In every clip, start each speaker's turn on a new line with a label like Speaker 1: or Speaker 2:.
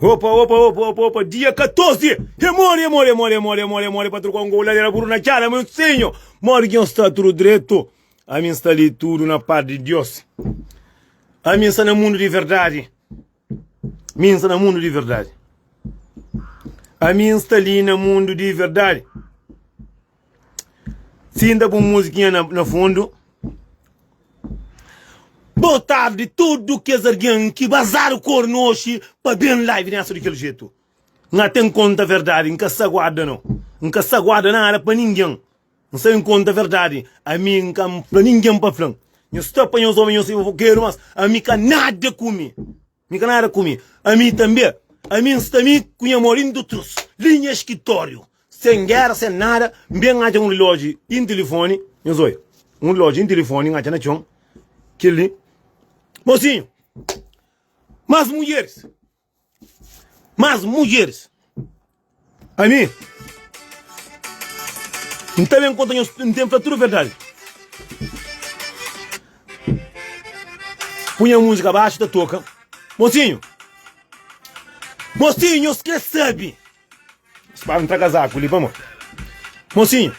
Speaker 1: Opa, opa, opa, opa, opa, dia 14! E more, e more, e more, e more, e more, e more, pa troka un gol, ladera buru na txada, meu senho! More ki nhos sta tudu dretu, ami N sta li tudu na paz di Dios. Ami N sta na mundu di verdadi. Mi N sta na mundu di verdadi. Ami N sta li na mundu di verdadi. Sinta ku musiquinha na, na fundu. Boa tarde tudo kes alguém ki bazadu kornu oxi pa ben live nessa di kel jetu. N ten konta verdadi, N ka sa guarda no. N ka sa guarda nada pa ninguém. N sa konta verdadi. Ami N ka fla ninguém pa fla. Nhos sta pa nhos omi, nhos fofokeru, mas ami ka nada ku mi. Mi ka nada ku mi. Ami tanbe, ami N sta mi ku nha amor intutrus li nha skritóriu, sen géra, sen nada. N ben atxa un rilóji i un tilifoni. Nhos oi, un rilóji i un tilifoni N atxa na txon. Kel-li. Mosinhu, mas mudjeris, mas mudjeris. Ami, N ta ben konta nhos, N ten fla tudu verdadi. Pui nha múzika baxu ta toka. Mosinhu, mosinhu, nhos kre sabe. Spara N tra kazaku li pamodi. Mosinhu,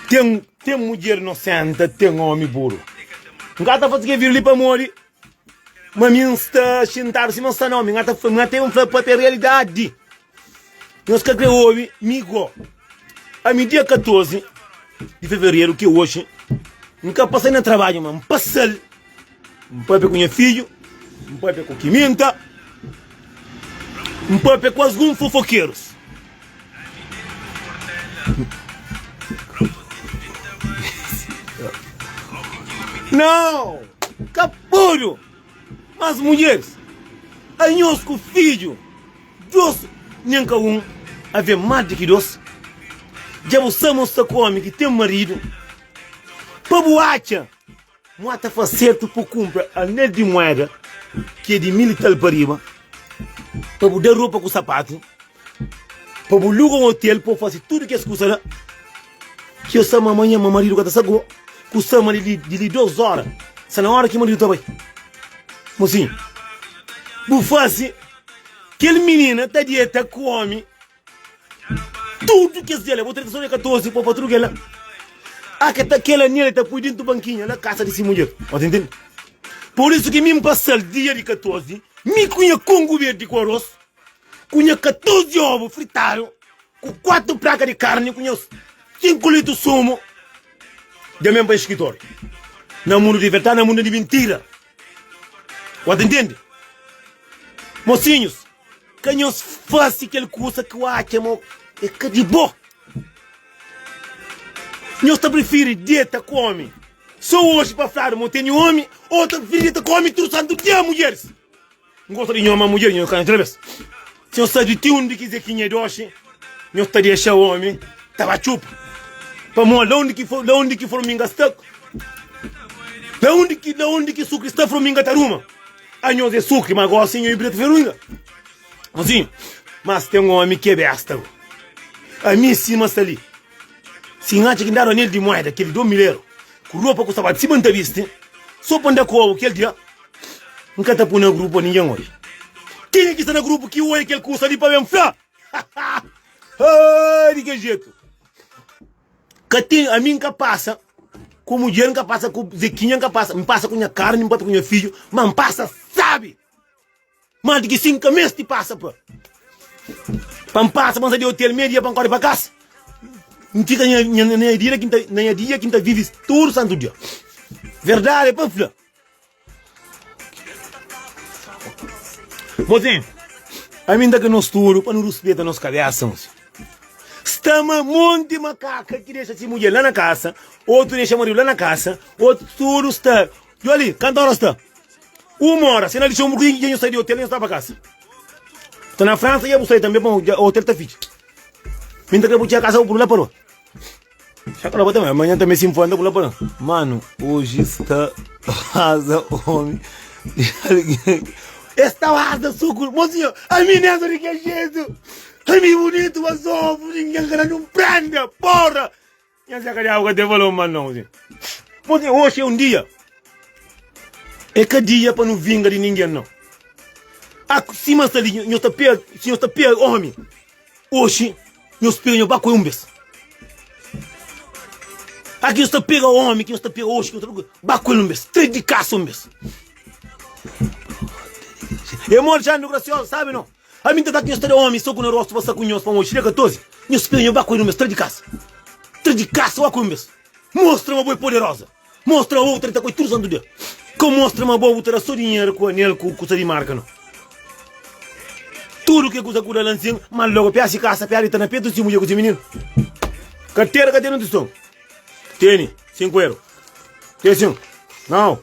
Speaker 1: ten, ten mudjer inosenta, ten omi buru. N ka ta fase kel vídiu li pamodi Ma mi N sta xintadu sima N sta nau, mi N ta N ten fla papia realidadi. Nhos ka kre obi mi go. Ami dia 14 di fevereru ki é oxi, N ka pasa na trabadju ma N pasal. N papia ku nha fidju, N papia ku Kiminta, N papia ku alguns fofokerus. Não! Ka pode! Mas mulheres, anhos ku fidju, dos nen ka un, avê más di ki dos. Dja bu sa ma bu sta ku omi ki ten maridu, pa bu atxa Mua ta faz sertu pa kunpra anel di mueda ki é di mil i tal pa riba, pa bu da ropa ku sapatu, pa bu luga un otel pa bu fasi tudu kes kusa la, ki yo sa ma manha ma maridu ka ta sa ku bo, ku sa ma di li dos ora, sa na ora ki maridu ta bai. Mosinhu, bu fasi kel minina ta dieta ku omi. Tudu kes dia la, bo ta so dia 14 pa pa tudu kel la. A ke ta kel anel ta pui dintu bankinha la kasa di si mudjer. Bo ta intende? Por isu ki mi N pasal dia di 14, mi ku nha kongu berdi ku aros, ku nha 14 obu fritadu, ku 4 plaka di karni, ku nha 5 litru sumu, dja mi N bai skritóriu. Na mundu di verdadi, na mundu di mintira. Bo ta intende? Mosinhus, Ka nhos fase kel kusa ki u atxa ma é ka di bo. Nhos ta prifiri deta ku omi so oji pa fladu ma u tene omi o ta prifiri deta ku omi tudu santu dia? Mudjeris, N gosta di nho ma mudjer nho ka na trabes. Si nhos sabe ti undi ki Zekinha é doxi, nhos ta dexa omi ta ba txupa. Pamodi la undi ki la undi ki forminga sta, la undi ki la undi ki sukri sta forminga ta ruma. Anhos é sukri, ma gosi nho é pretu ferunga. Mozinho, mas ten omi ki é besta go. Ami sima sta li. Si N atxa ki N dadu anel di moeda, kel di 2000 eru, ku ropa ku sapatu sima N ta bisti, so pa N da kobu kel dia, N ka ta pui na grupu pa ningen oja. Kenha ki sta na grupu ki oja kel kusa li pa ben fla? Ai, di kel jetu. Ka ten, ami N ka pasa ku mudjer, N ka pasa ku Zekinha, N ka pasa, N pasa ku nha karni, N pasa ku nha fidju, ma N pasa sabi. Más di ki si N ka meste pasa pa pa N pasa pa N sai di otel meia dia pa N kore pa kasa. N fika nha, nha, na nha dia ki N ta, na nha dia ki N ta vivi tudu santu dia. Verdadi é pa fla. Mozinho, ami N ta kre nos tudu pa nu ruspeta nos kabesa, mozinho. Sta ma monti makaka ki dexa si mudjer la na kasa, otu dexa maridu la na kasa, otu tudu sta. Djo li, kantu ora sta? Uma ora. Si na dixa un bokadinhu dja nho sai di otel nho sta pa kasa. Sta na Fransa dja bu sai tanbe, pamodi otel ta fitxa. Mi N ta kre bu txega kasa bu puru la pa rua. Amanhã também se infanta pula para. Mano, hoje está asa homem. Está asa suco. Mocinho, a menina de que jeito? A mim bonito, mas ovo, ninguém quer não prenda, porra. Minha Zé Cadiabo que até falou, mano, não. Assim. Mocinho, hoje é um dia. É que dia para não vinga de ninguém, não. A sima sta li nhos ta pega, si nhos ta pega omi oxi nhos pega nhos ba ku el un bes. A ki nhos ta pega omi ki nhos ta pega oxi ki nhos ta ba ku el un bes, trai di kasa un bes. E mo Alexandre Graciosa sabe no? Ami n ta fla ki nhos ta da omi soku na rostu pa sta ku nhos pamodi oxi dia 14 nhos pega nhos ba ku el un bes, trai di kasa. Trai di kasa ba ku el un bes. Mostra ma bo é poderosa. Mostra ma bo bu ta dita ku el tudu santu dia. Ka mostra ma bo bu ta da so dinheru ku anel ku kusa di marka no. Tudu ke kusa ku da la nsin, ma logo pia si kasa, pia dita na petu si mudjer ku si mininu. Kartera ka tene nutrison. Tene sinku eru. Ten sin? Nau.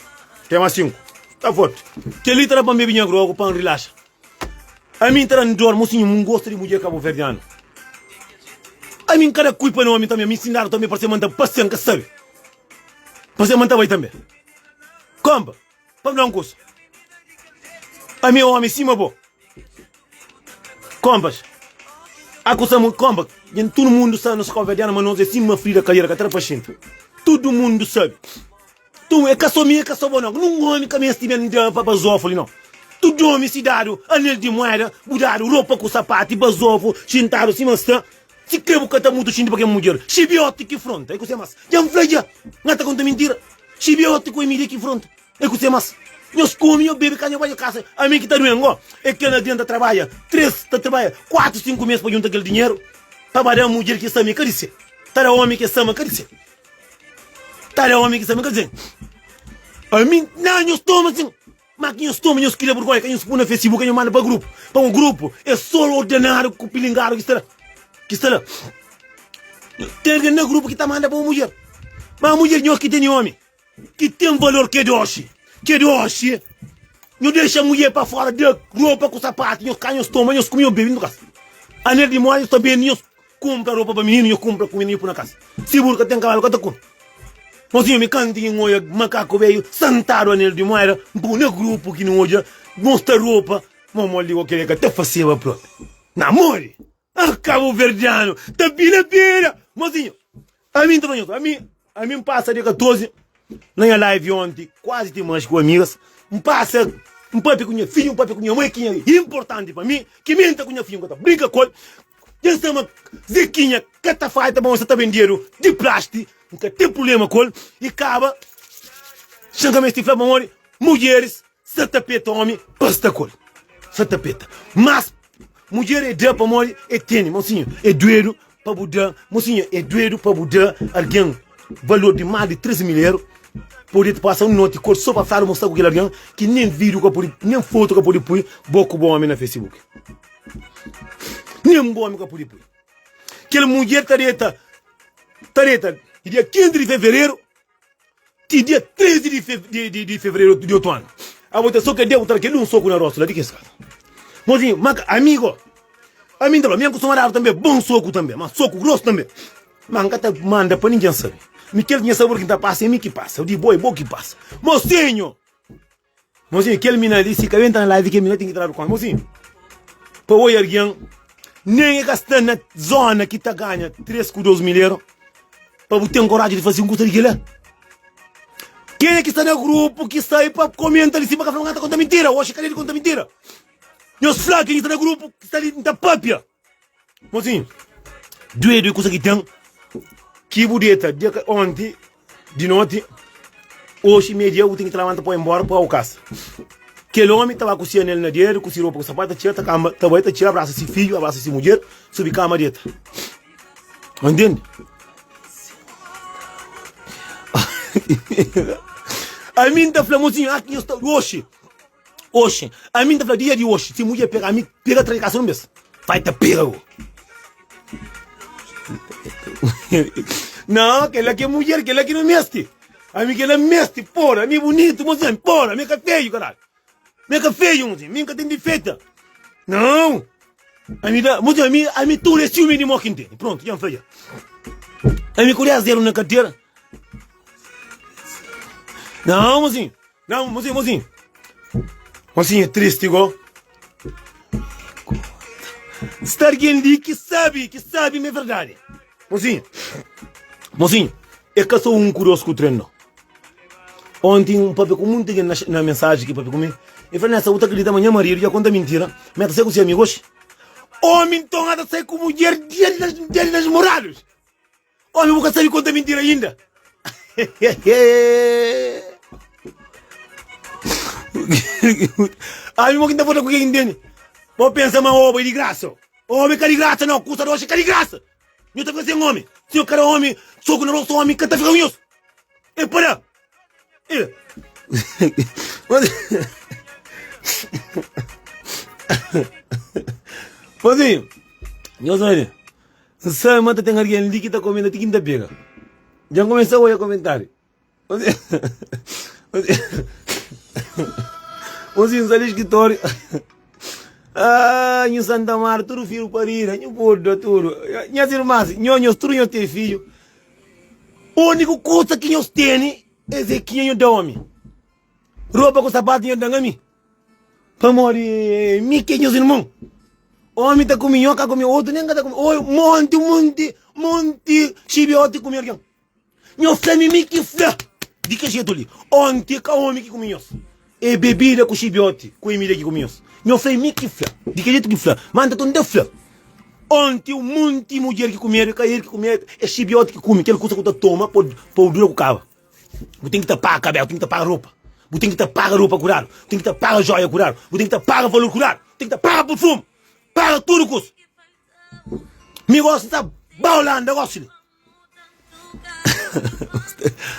Speaker 1: Ten mas sinku. Ta forti. Kel-li ta da pa N bebe nha grogu pa N rilaxa. Ami N ta da N dormi, mosinhu, N gosta di mudjer kabuverdianu. Ami N ka da kulpa na omi tanbe, mi nsinadu tanbe parse ma N ta pasia, N ka sabe. Parse ma N ta bai tanbe. Konpa, pa N fla un kusa. Ami é omi sima bo. Konpas, a kusa mu, konpa, tudu mundu sabe nos kabuverdianu ma nos é sima Frida Kalheira, ka ta da pa xinta. Tudu mundu sabe. Nton, é ka sô mi, é ka sô bo nau. Nun ómi ka meste ben da pa bazofu li nau. Tudu ómi si dadu anel di mueda, bu dadu ropa ku sapatu i bazofu xintadu sima sta. Si kre bu ka ta mutu xinti pa kel mudjer. Xibioti ki fronta, é kuse mas. Dja N fla dja, N ka ta konta mintira. Xibioti ku Emília ki fronta, é kuse mas. Nhos kume, nhos bebe, ka nhos bai nha kasa. Ami ki ta duen go, é kel algen ta trabadja tres, ta trabadja kuatu, sinku mes pa junta kel dinheru pa ba da mudjer ki sta mi ka di se. Ta da ómi ki sta ma ka di se. Ta da omi ki sabe ka dizer ami na nhos toma sin ma ki nhos toma nhos kria burgonha ka nhos pui na facebook ka nhos manda pa grupo pa un grupo é so ordenadu ku pilingadu ki sta la ki sta la ten algen na grupo ki ta manda pa un mudjer ma mudjer nhos ki tene omi ki ten valor ke doxi ke doxi nho dexa mudjer pa fora da ropa ku sapatu nhos ka nhos toma nhos kume nhos bebe ntu kasa anel di moda nhos ta bende nhos Kunpra ropa pa mininu, nho kunpra kumida nho pui na kasa. Si buru ka ten kabalu ka ta kume. Mosinhu mi kantu ki N odja makaku beju santadu anel di mueda, N pui na grupu ki N odja mostra ropa, ma moli di kel ka ta faseba propi. Na modi! Ah kabuverdianu ta bira bira! Mosinhu, ami N ta fla nhos, ami ami N pasa dia 14 na nha live onti kuazi ti manxi ku amigas, N pasa N papia ku nha fidju, N papia ku nha mai ki nha inportanti pa mi, ki mi N ta ku nha fidju N ka ta brinka ku el. Dja N sta ma Zequinha ka ta falta ma sa ta bendedu di plasti N ka ten prublema ku el i kaba Xa N ka meste fla pamodi mudjeris sa ta peta omi pa sta ku el sa ta peta mas mudjer é da pamodi é tene mosinhu é duedu pa bu da mosinhu é duedu pa bu da algen valor di mas di 3 mil eru pode ta pasa un noti ku el so pa fladu ma sta ku kel algen ki nen video ka pode nen foto ka pode pui bo ku bo omi na facebook. Nen bu omi ka pudi pui. Kel mudjer ta deta, ta deta di dia 15 di fevereru ti dia 13 di, fe, di, di, di fevereru di otu anu. Abo ta so ke deu tra kel un soku na rostu la di kes kasa. Mozinho, ma amigo, ami ta fla, mi N kustuma dadu tambe bon soku tambe, ma soku grosu tambe. Ma N ka ta manda pa ningen sabe. Mi kel ki nha sabor ki N ta pasa é mi ki pasa. Di bo é bo ki pasa. Mozinho! Mozinho, kel mina li, si ka entra na live, kel mina ten ki tradu konta. Mozinho, pa oi algen, nen e ka sta na zona ki ta ganha 3 ku 2 mil euro, pa bu ten koraji di fasi un kusa di kila. Kenha ki sta na grupu ki sai pa komenta li sima ka fla ma ka ta konta mintira, oxi ka debe konta mintira. Nhos fla kenha ki sta na grupu ki sta li n ta papia. Mozinho, duedu é kusa ki ten ki bu deta dia ka onti di noti, oxi meio dia bu ten ki ta labanta pa embora pa o kasa. Kel omi ta ba ku si anel na dedu, ku si ropa ku sapatu, ta txega ta kamba, ta bai ta txega abrasa si fidju, abrasa si mudjer, subi kama deta. Entende? Ami N ta fla mozinho, ah ki nhos ta oxi. Oxi, ami N ta fla dia di oxi, si mudjer pega ami, pega tra di kasa un bes, vai ta pega go. Não, kel-la ki é mudjer, kel-la ki nu meste. Ami kel-la meste, pora, ami bunitu, mozinho, pora, ami é ka feio, caralho. Mi é ka feio, mozinho, mi N ka ten difeita. Não, ami da, mozinho, ami, ami tudu é siumi di mo ki N tene. Pronto, dja N fla dja. Ami ku 10 zero na kartera. Não, mozinho. Não, mozinho, mozinho. Mozinho, é triste igual. Está alguém ali que sabe, que sabe minha verdade. Mozinho, mozinho, é que só um curioso que o treino. Ontem um papel com muita gente na, na mensagem que papel comigo. El fla, Nessa, bu ta kridita ma nha maridu dja konta mintira ma el ta sai ku se amigu oxi? Omi nton a ta sai ku mudjer dia di namoradus. Omi, bu ka sabe konta mintira inda. Ami mo ki nta bota ku ke ki ntende. Bo pensa ma oba é di grasa. Oba é ka di grasa nau, kusa di oxi é ka di grasa. Nho ta fika sen omi. Si nho kada omi soku na rostu omi ka ta fika ku nhos. E para. E. Mozinho, nhos obi. N sabe ma ta ten algen li ki ta komenta ti ki N ta pega. Dja N kumesa oia komentariu. Mozinho, N sta li skritóriu. Ah, nhu Santa Marta, tudu fidju parida, nhu pode da tudu. Nhas irmans, nho, nhos tudu nhos ten fidju. Úniku kusa ki nhos tene es é ki nho da omi. Ropa ku sapatu nho da-m ami. Pamodi mi ki é nhos irmon. Omi ta kume nho, ka kume otu, nen ka ta kume. Oi, monti, monti, monti xibioti kume algen. Nho fla mi, mi ki fla di kel jetu li. Onti é ka omi ki kume nhos, é bebida ku xibioti ku Emília ki kume nhos. Nho fla é mi ki fla di kel jetu ki fla. Ma N ta torna ta fla, onti un monti mudjer ki kumedu, é ka el ki kume, é xibioti ki kume kel kusa ku ta toma pa bu dura ku kaba. Bu ten ki ta paga kabélu, bu ten ki ta paga ropa, bu ten ki ta paga ropa kuradu, bu ten ki ta paga joia kuradu, bu ten ki ta paga valor kuradu, bu ten ki ta paga purfumu, paga tudu kusa. Mi gosi ta ba Holanda gosi li.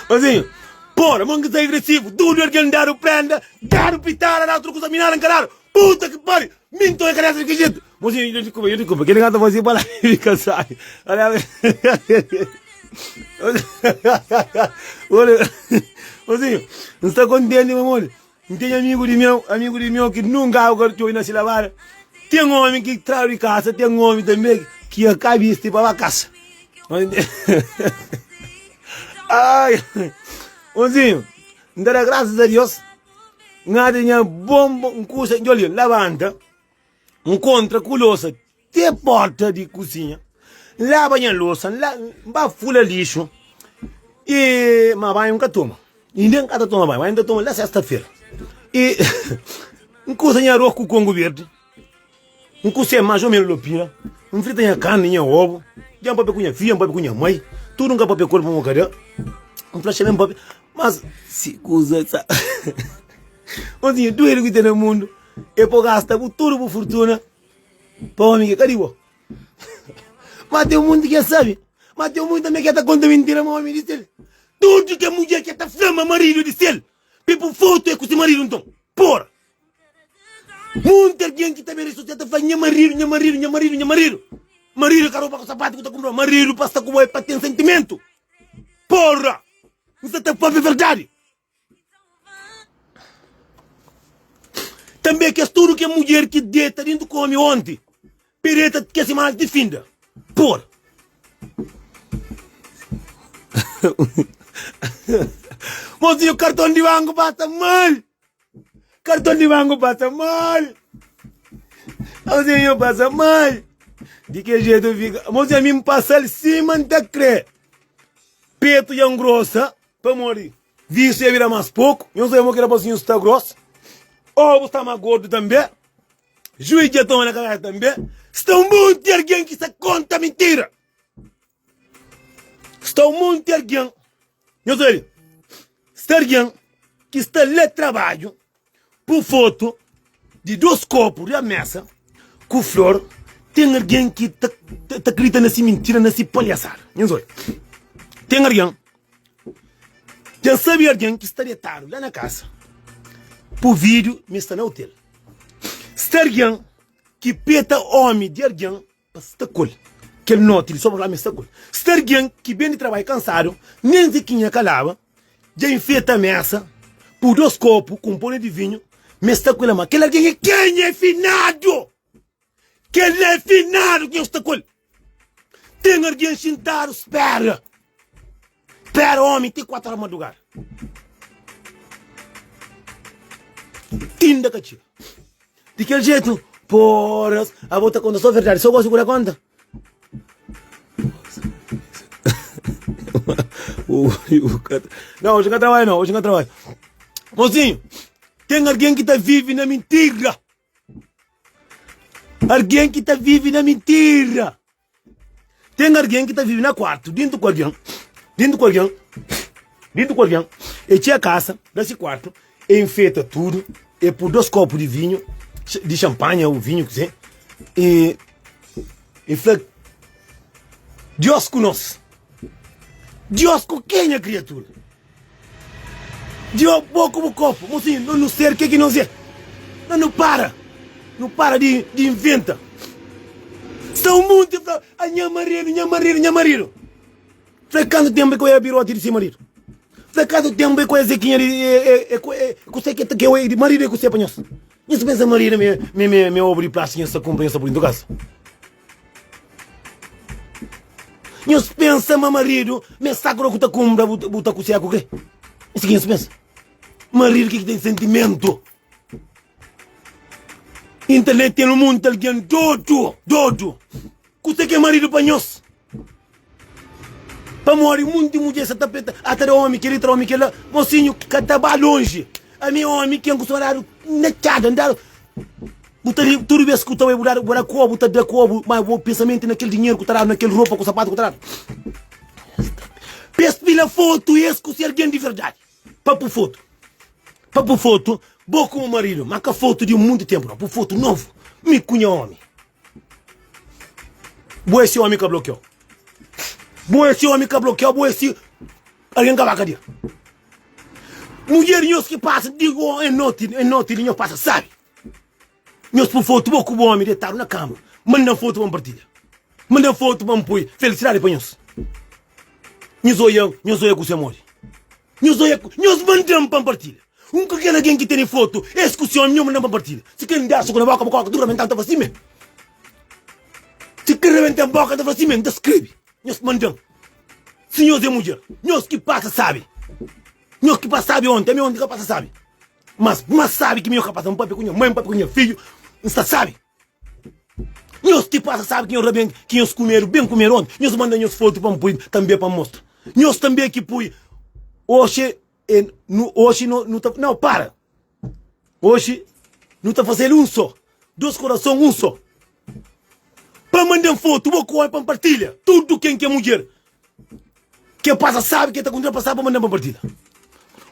Speaker 1: Mozinho, porra, mon ki sta agresivu, tudu algen dadu prenda, dadu pitada, dadu tudu kusa, mi nada N ka dadu. Puta ki pari, mi nton é ka desa di ki jetu. Mozinho, yo desculpa, yo desculpa, kel ka ta faze pa la fika sabi. Mozinho, N sta kontenti pamodi N ten amigu di meu, amigu di meu ki nunka agu ka txoi na si labada. Ten omi ki tradu di kasa, ten omi tanbe ki ya ka bisti pa ba kasa. Ai, mozinho, N ta da grasas a Dios, N ata nha bon bon kusa, djobe li, N labanta, N kontra ku losa te porta di kuzinha, N laba nha losa, N la, N ba fula lixu, i ma banhu N ka toma, i nen N ka ta toma banhu, banhu N ta toma la sesta-fera. I N kusa nha aros ku kongu berdi, N kusé más o ménus lopina, N frita nha karni, nha obu, dja N papia ku nha fidja, N papia ku nha mai, tudu N ka papia ku el pamodi ka da, N fla xé-m N papia, mas si kusa sa Mozinhu, duedu ki ten na mundu é pa bu gasta bu tudu bu furtuna pa omi ki ka di bo. Ma ten munti ki sabi, ma ten munti tanbe ki ta konta mintira ma omi di sel. Tudu ke mudjer ki ta fla ma maridu di sel, pi bu fotu é ku si maridu nton. Pora! Munti algen ki ta ben redi sosial ta fla nha maridu, nha maridu, nha maridu, nha maridu. Maridu é ka ropa ku sapatu ku ta kunpra, maridu pa sta ku bo é pa ten sentimentu. Pora! N sta ta papia verdadi. Tanbe kes tudu ke mudjer ki deta dintu ku omi onti, pe deta kes simana ti finda. Por. Mozinho, karton di banku pasa mal. Karton di banku pasa mal. Mozinho pasa mal. Di ke jetu fika. Mozinho, ami N pasa-l sima N ta kre. Petu dja ngrosa. Pamodi visu dja bira más poku. Nhos odja mo ki rapasinhu sta gros. Obu sta más gordu tanbe. Juiz dja toma na kabesa tanbe. Sta un monti algen ki sta konta mintira. Sta un monti algen. Nhos odja li. Sta algen ki sta la trabadju Pu fotu di dos kopu riba mesa ku flor. Ten algen ki ta, ta kridita na si mintira, na si palhasada. Nhos oi. Ten algen, dja sabe algen ki sta detadu la na kasa. Pu vídiu mi sta na hotel. Sta algen ki peta omi di algen Pa sta ku el kel noti li, so pa fla ma el sta ku el. Sta algen ki ben di trabadju kansadu, nen zikinha ka laba, dja infeta mesa, pui dos kopu ku un pone di vinhu, ma el sta ku el. Ma kel algen é kenha? É finadu! Kel-la é finadu ki nhos sta ku el. Ten algen xintadu spera, spera omi ti kuatu ora madrugada. Tinda ka txiga. Di kel jetu, poras, abo ta konta so verdadi, so gosi ku da konta. Não, hoje não trabalho não, hoje não trabalho. Mozinho, tem. Ten algen ki ta vive na mintira. Algen ki ta vive na mintira. Ten algen ki ta vive na kuartu, dintu ku algen, dintu ku algen, dintu ku algen. E txia kasa, da si kuartu, e infeta tudu, e pui dos kopu di vinhu, di xanpanha ou vinhu ki se, e e fla Dios ku nos. Dios ku kenha kriatura? Dios bo ku bu kopu. Mosinhu, no nu ser ke ki nos é. No nu para. Nu para di di inventa. Sta un munti fla, ah nha maridu, nha maridu, nha maridu. Fla kantu tempu é ku é biroti di si maridu. Fla kantu tempu é ku é zekinha di é é é kuse ke ke é di maridu é kuse pa nhos. Nhos pensa maridu me me me me obu di plástiku nhos ta kunpra nhos ta pui dentu kasa. Nhos pensa ma maridu me saku ku ta kunpra bu ta kusia ku kre. Esi ki nhos pensa. Maridu ki ten sentimentu. Internet ten un monti algen dodu, dodu. Kuse ki é maridu pa nhos? Pamodi munti mudjer sa ta peta, a ta da omi kel-li, ta da omi kel-la. Mosinhu ka ta ba lonji. Ami omi ken ku sta dadu na txada, N dadu. Bu ta li, tudu bes ku ta bai bu dadu, bu da kobu, bu ta da kobu, ma bu pensamentu na kel dinheru ku ta dadu, na kel ropa ku sapatu ku ta dadu. Pa es pila fotu, es ku se algen di verdadi. Pa pu fotu. Pa pu fotu, bo ku bu maridu, ma ka fotu di un munti tenpu no, pu fotu novu, mi ku nha omi. Bo é si omi ka blokiau. Bo é si omi ka blokiau, bo é si algen ka ba kadia. Mudjer nhos ki pasa di em noti, em noti di nhos pasa sabi. Nhos pu fotu bo ku bo omi detadu na kama. Manda fotu pa N partilha. Manda fotu pa N pui felisidadi pa nhos. Nhos oia, nhos oia ku se modi. Nhos oia, nhos manda-m pa N partilha. Un ka kel algen ki tene fotu, es ku se omi, nhos manda-m pa N partilha. Si kel da soku na boka, boka dura mental ta fla si me. Si kel rebenta boka ta fla si me, N ta skrebe. Nhos manda-m. Si nhos é mudjer, nhos ki pasa sabi. Nhos ki pasa sabi onti, ami onti ka pasa sabi. Mas, mas sabi ki mi nhos ka pasa, N papia ku nha mãe, N papia ku nha fidju, N sta sabi. Nhos ki pasa sabi ki nhos raben, ki nhos kumedu, ben kumedu onti. Nhos manda nhos fotu pa N pui tanbe pa N mostra. Nhos tanbe ki pui oxi e nu oxi no nu ta não para. Oxi nu ta fazel un só, dos korason un só. Pa manda-m fotu bo ku omi pa N partilha. Tudu ken ki é mudjer ke pasa sabi ke ta kontinua pasa pa manda-m pa N partilha.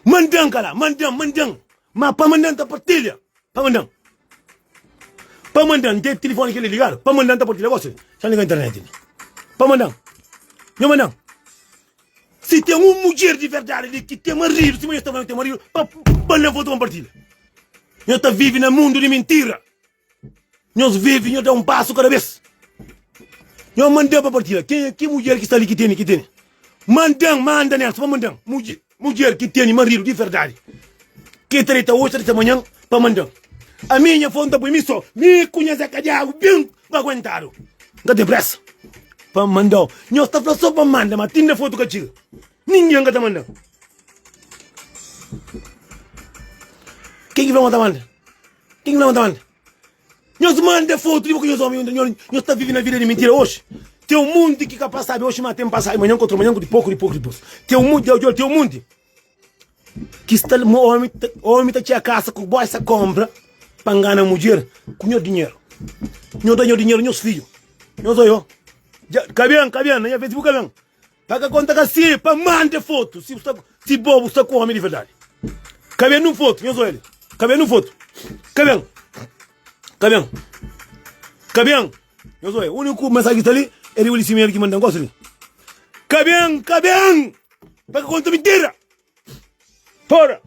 Speaker 1: Manda-m kala, manda-m, manda-m. Ma pa manda-m ta partilha. Pa manda-m. Pa manda-m, N ten tilifoni kel-li ligadu. Pa manda-m ta partilha gosi. Xa N liga internet li. Pa manda-m. Nho manda-m. Si ten un mudjer di verdadi li ki ten maridu, sima nhos ta fla ma ten maridu, pa manda-m fotu pa N partilha. Nho ta vive na mundu di mintira. Nhos vive, nhos da un pasu kada bes. Nhos manda-m pa partilha. Kenha ki mudjer ki sta li ki tene, ki tene? Manda-m, manda Nelson, pa manda-m. Mudjer, mudjer ki tene maridu di verdadi, ki ta deita oji, ta deita manhan, pa manda-m. Ami, nha fon ta pui mi so, mi ku nha Zé Kadiagu ben aguentadu. N ka ten presa pa manda-u. Nhos ta fla so pa manda, ma tinda fotu ka txiga. Ningen ka ta manda-m. Ken ki fla ma ta manda? Ken ki fla ma ta manda? Nhos manda fotu di bo ku nhos omi, nhos ta vive na vida di mintira oxi. Ten un munti ki ka pa sabi oxi, ma ten pa sabi manhan ku otru manhan ku di poku di poku dipos. Ten un munti, odja, ten un munti ki sta omi, omi ta txega kasa ku boisa konpra pa ngana mudjer ku nhos dinheru. Nhos da nhos dinheru nhos fidju. Nhos oio. Dja, ka ben, ka ben, na nha Facebook ka ben. Pa ka konta ka si, pa manda fotu si bu sta si bo bu sta ku omi di verdadi. Ka ben nun fotu, nhos oja li. Ka ben nun fotu. Ka ben. Ka ben. Ka ben. Nhos oja, uniku mensaji ki sta li é di Willy Simedo ki mandan gosi li. Ka ben, ka ben. Pa ka konta mintira. Fora.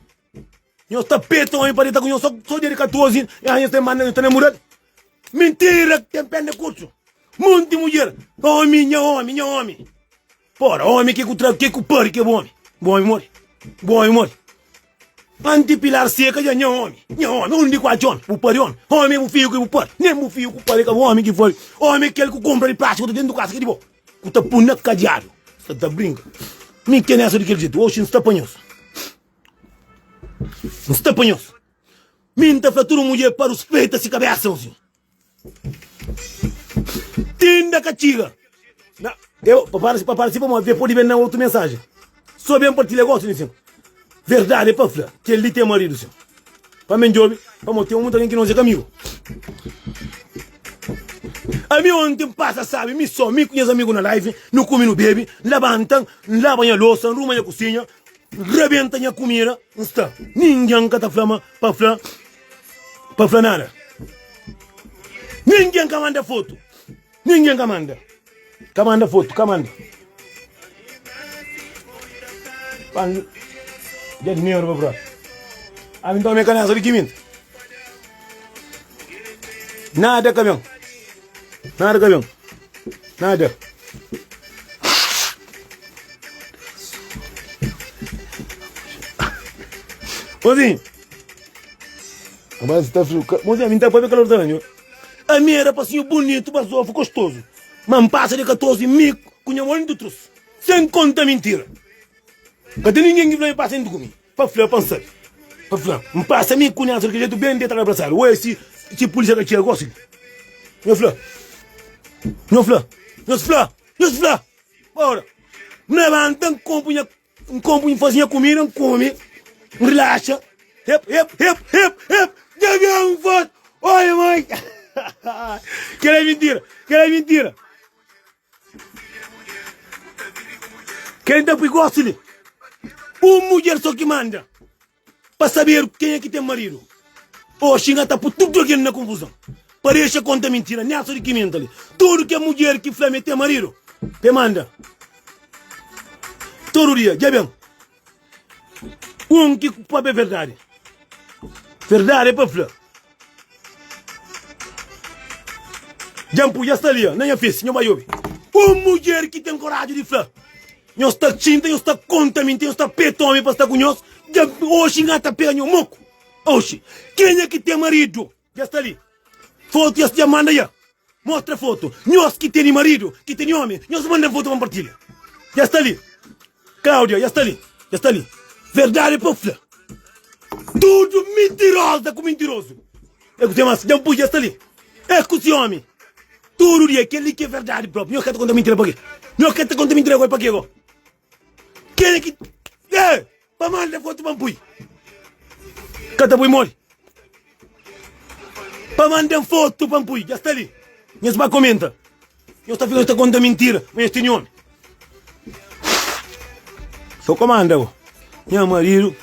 Speaker 1: Nhos ta peta omi pa deta ku nhos so, so dia di 14, ah, nhos ta manda, nhos ta namural. Mintira ki ten perna kurtu. Monti mudjer, omi, nha omi, nha omi. Pora, omi ke ku tra, ke ku pari ke bu omi. Bu omi mori. Bu omi mori. Anti pilar seka dja nha omi, nha omi, undi ku atxa omi? Bu pari omi. Omi bu fiju ki bu pari. Nen bu fiju ku pari ka bu omi ki foi. Omi kel ku kumpra di plástiku ta dentu kasa ki di bo. Ku ta pui na kadiadu. Sa ta brinka. Mi ke nessa di kel jetu. Oxi N sta pa nhos. N sta pa nhos. Mi N ta fla tudu mudjer pa ruspeita si kabesa, meu sinhor. Tinda ka txiga. Na, eu, pa para, pa para si pa mo, pode ben na outro mensagem. Só ben partilha gosto nisso. Verdade é pa fla. Kel li tem marido, senhor. Pa mi djobe, pamodi ten muita algen ki nos é ka amigu. Ami onti N pasa sabi, mi so, mi ku nhas amigu na live, nu kume nu bebe, N labanta, N laba nha losa, N ruma nha kusinha, N rabenta nha kumida, N sta. Ningen ka ta fla ma pa fla, pa fla nada. Ningen ka manda fotu, ningen ka manda. Ka manda fotu, ka manda. Pan dja dinheiro pa propi. Ami nton mi ka nasa di kiminta. Nada ka ben. Nada ka ben. Nada. Mozinho. Mas tá frio. Mozinho, a mim tá para ver calor também. Ami é rapacinho bonito, basofu, gostoso. Ma N pasa di 14 mi ku nha moli ntu trus. Sen konta mintira. Ka ten ningen ki fla mi pasa ntu ku mi. Pa fla pa N sabe. Pa fla. N pasa mi ku Nelson di kel jetu ben detadu abrasadu. Oe si si pulisia ka txega gosi li. Nho fla. Nho fla. Nhos fla. Nhos fla. Ora. N labanta N konpu nha N konpu N faze nha kumida N kume N rilaxa Hep hep hep hep hep Dja ben forti Oi mãe Kel é mintira Kel é mintira Kel N ta pui gosi li Un mudjer so ki manda Pa saber kenha ki ten maridu. Oxi N ta pui tudu algen na konfuzon. Pa dexa konta mintira. Nelson di Kimenta li. Tudu ke mudjer ki fla ma e ten maridu, pa e manda. Tudu dia. Dja ben. Un ki papia verdadi. Verdadi é pa fla. Dja N pui, dja sta li, na nha fesi, nho bai obi. Un mudjer ki ten koraju di fla. Nhos ta xinta, nhos ta konta mintira, nhos ta peta omi pa sta ku nhos. Dja oxi N ta pega nho moku. Oxi, kenha ki ten maridu dja sta li. Fotu dja dja manda dja. Mostra fotu. Nhos ki tene maridu, ki tene omi, nhos manda fotu pa N partilha. Dja sta li. Claudia, dja sta li. Dja sta li. Verdadi pa fla. Tudu mintiroza ku mintirozu. É ku se mas dja N pui dja sta li. É ku se omi. Tudu dia kel-li ki é verdadi propi. Nhos ka ta konta mintira pa ke? Nhos ka ta konta mintira pa ke go? Kenha ki eh, pa manda fotu pa N pui? Ka ta pui modi? Pa manda fotu pa N pui, dja sta li. Nhos ba komenta. Nhos ta fika ta konta mintira, ma nhos tene omi. So komanda go. Nha maridu.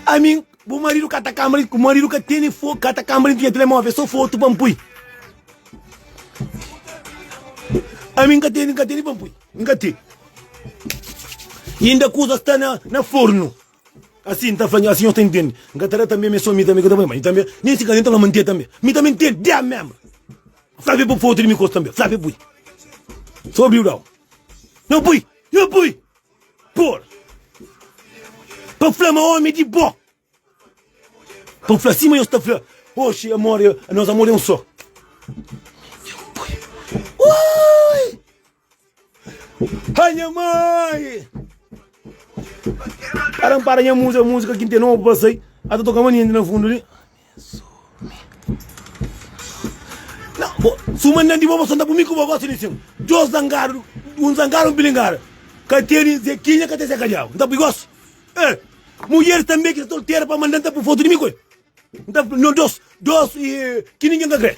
Speaker 1: Ami, bu maridu ka ta kambra, bu maridu ka tene fo, ka ta kambra nha telemóvel, é so fotu pa N pui. Ami N ka tene, N ka tene pa N pui. N ka tene. Inda kuza sta na, na fornu. Asi N ta fla nho, asi nho ta intende. N ka ta da tanbe, mi so mi tanbe ka ta poi, ma mi tanbe, nen si ka nen ta fla ma N ten tanbe. Mi tanbe N ten dia menbru. Fla pe pui fotu di mi kos tanbe, fla pe pui. So abriu dau. Nho pui, nho pui! Por. Pa fla ma omi di bo. Pa fla sima nhos ta fla, oxi amor, nos amor é un so. Nho pui. Ui! Ai nha mãe! Para para nha música, música que tem novo para sair. Ah, tá tocando maninha na fundo ali. Não, bo, suma nan di bo, bo santa por mim que bo gosta de sim. Deus zangado, um zangado, um bilingado. Ka tene Zequinha, ka tem Zeca Diabo. Não tá por gosto. Eh, mulheres também que está solteira para mandar tá por foto de mim, coi. Não tá, não, dos, dos, e, que ninguém tá crê.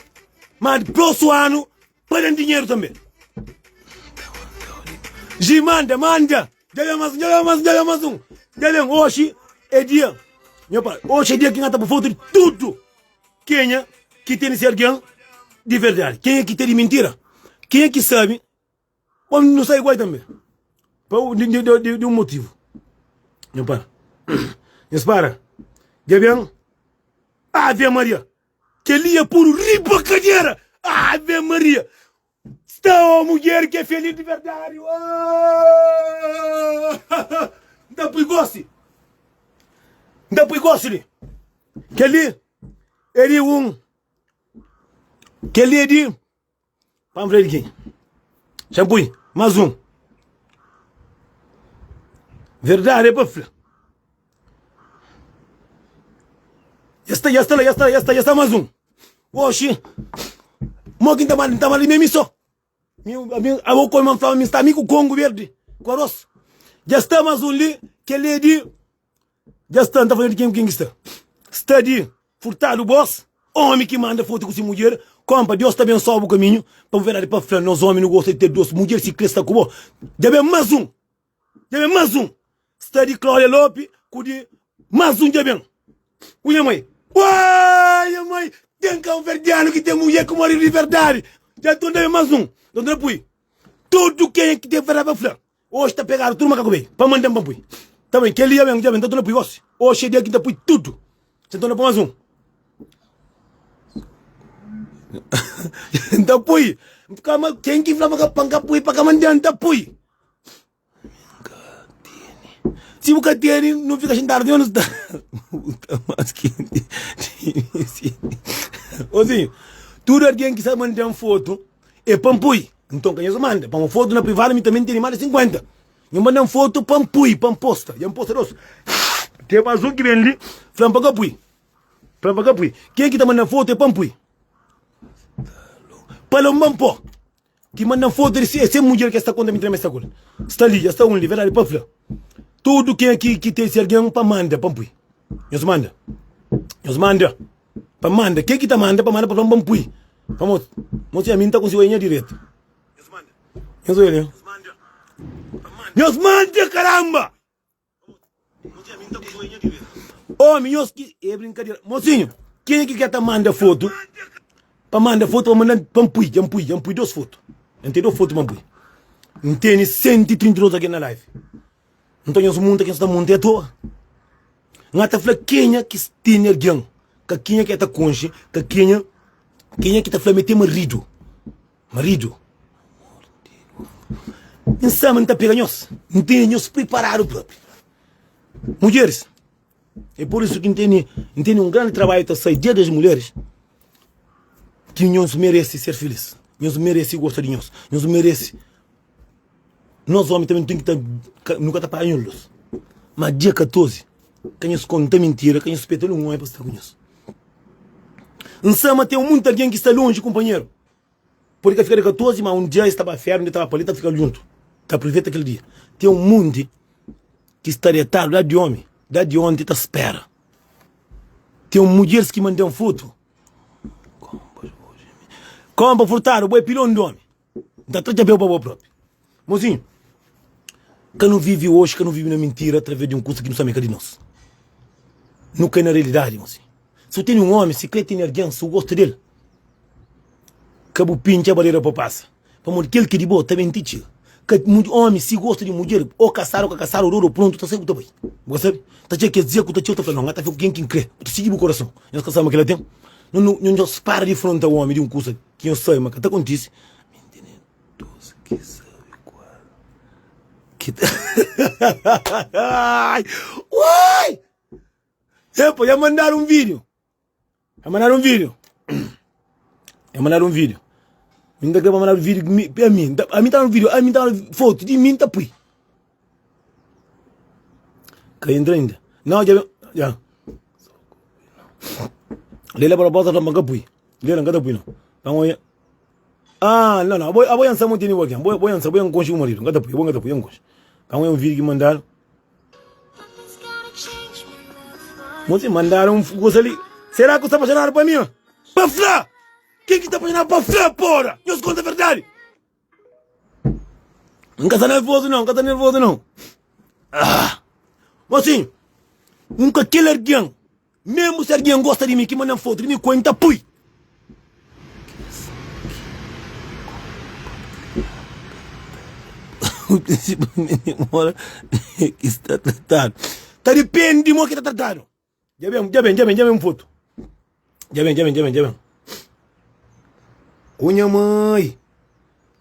Speaker 1: Mas próximo ano, Pa dan dinheru tanbe. Ji manda, manda. Dja ben mas un, dja ben mas un, dja ben mas un. Dja ben, oxi é dia. Nha pai, oxi é dia ki N ta bu fotu di tudu. Kenha ki tene se algen di verdadi? Kenha ki ten di mintira? Kenha ki sabe? Bom, nu sai igual tanbe. Pa di, di, di, di un motivu. Nha pai, nhos para. Dja ben. Ave Maria. Kel-li é puru riba kadera! Ave Maria! Sta ó mudjer ki é felis di verdadi! N ta pui gosi! N ta pui gosi li! Kel-li é di un. Kel-li é di. Pa N fla di kenha? Xa N pui más un. Verdadi é pa fla. Ya sta, ya sta la, ya sta, ya sta, ya sta más un. Oxi, mo ki N ta manda, N ta manda mi mi so. Mi, mi, abo koi ma N fla mi sta mi ku kongu berdi, ku aros. Ya sta más un li, kel li é di. Dja sta, N ta fla di ken ku ken ki sta. Sta di Furtado bos, omi ki manda fotu ku si mudjer, konpa, Deus ta abensoa bu kaminhu, pa bu verdadi pa fla, nos omi nu gosta di ter dos mudjer, si kre sta ku bo, dja ben mas un, dja ben mas un, sta di Claudia Lopi ku di mas un dja ben, ku nha mai, uai nha mai, ten kauverdianu ki ten mudjer ku maridu di verdadi, dja nton dja ben mas un, nton ta pui tudu kenha ki ten verdadi pa fla. Oxi ta pegadu tudu makaku bei pa manda-m pa N pui. Ta ben, kel-li dja ben, dja ben, N ta torna pui gosi. Oxi é dia ki N ta pui tudu. N ta torna pui más un. N ta pui. Kama, ken ki fla pa N ka pui, pa ka manda-m, N ta pui. Si bu ka tene, nu fika xintadu ti nu sta. Ta más kenti. Ozinhu, tudu algen ki sa manda-m fotu é pa N pui. Nton ka nhos manda pa un fotu na privadu mi tanbe N tene más di 50. Nho manda-m fotu pa N pui, pa N posta. Dja N posta dos. Ten más un ki ben li fla-m pa ka pui. Fla-m pa ka pui. Ken ki ta manda-m fotu é pa N pui. Pa lonba-m pó. Ki manda-m fotu di se, é se mudjer ki es ta konta mi ma es sta ku el. Sta li, dja sta un li, verdadi pa fla. Tudu ken ki ki ten se algen pa manda pa N pui. Nhos manda. Nhos manda. Pa manda, ken ki ta manda pa manda pa fla-m pa N pui. Pamodi, mos ami N ta konsigi oia nha diretu. Nhos oia li. Nhos manda karamba! Omi, nhos ki é brinkadera. Mosinhu, kenha ki ka ta manda fotu? Pa manda fotu, pa manda pa N pui, dja N pui, dja N pui dos fotu. N ten dos fotu pa N pui. N tene 132 algen na live. Nton nhos munta ki nhos ta munta é atoa. N ta fla kenha ki tene algen, ka kenha ki ta konxe, ka kenha kenha ki ta fla ma el ten maridu. Maridu. N sa ma N ta pega nhos. N tene nhos priparadu propi. Mudjeris, é por isu ki N tene N tene un grandi trabadju ta sai dia das mulheres ki nhos merese ser filis. Nhos merese gosta di nhos. Nhos merese Nos omi tanbe nu ten ki ta nu ka ta paga nhos lus. Ma dia 14 ka nhos konta mintira, ka nhos speta nun omi pa sta ku nhos. N sa ma ten munti algen ki sta lonji kunpanheru. Pode ka fika dia 14, ma un dia es ta ba feru, un dia ta ba pa li, ta fika djuntu, ta apruveta kel dia. Ten un munti ki sta detadu la di omi, la di onti ta spera. Ten mudjeris ki manda-m fotu, Konpa furtadu, bo é pilon di omi. N ta tra txapéu pa bo propi. Mozinhu, ka nu vive oxi, ka nu vive na mintira através di un kusa ki nu sabe ma é ka di nos. Nu kai na realidadi, mozinhu. Si bu tene un omi, si kre tene algen, si bu gosta del, ka bu pintxa barera pa pasa. Pamodi kel ki di bo ta ben ti txiga. Ka omi si gosta di mudjer, o kasadu o ka kasadu, o dodu o prontu, ta sai ku ta bai. Bu ka sabe? Ta txiga kes dia ku ta txiga, ta fla, nau, N ka ta fika ku ken ki N kre. Bu ta sigi bu korason. Nhos ka sabe ma kila ten? Nu, nu, nhos para di fronta omi di un kusa ki nhos sabe ma ka ta kontise. Mi N tene dos ki sabe kual ki ta Uai! Epa, já mandaram um vídeo. Já mandaram um vídeo. Já mandaram um vídeo. Mi N ta kre pa mandadu vídeo mi, a mi, a mi ta na vídeo, a mi ta na foto di mi N ta pui. Ka entra inda. Não, já, já. Leila Barbosa fla ma ka pui. Leila, N ka ta pui não. Então, olha. Ah, não, não. Abo, abo yansa mo tene alguém. Abo, abo yansa, abo yan konxe o marido. N ka ta pui, abo N ka ta pui, yan konxe. Então, é um vídeo que mandaram. Mosi, mandaram um coisa ali. Será que você está apaixonado por mim? Pa fla! Quem que está apaixonado pa fla, porra? Nhos conta a verdade. N ka sta nervoso não, N ka sta nervoso não. Ah! Mocinho, nunca kel algen, mesmo se algen gosta di mi, ki manda-m foto di mi ku el, N ta pui. Ki sta tratadu. Ta dipende di mo ki ta tratadu. Dja ben, dja ben, dja ben, dja ben foto. Dja ben, dja ben, dja ben, dja ben. O nha mãe.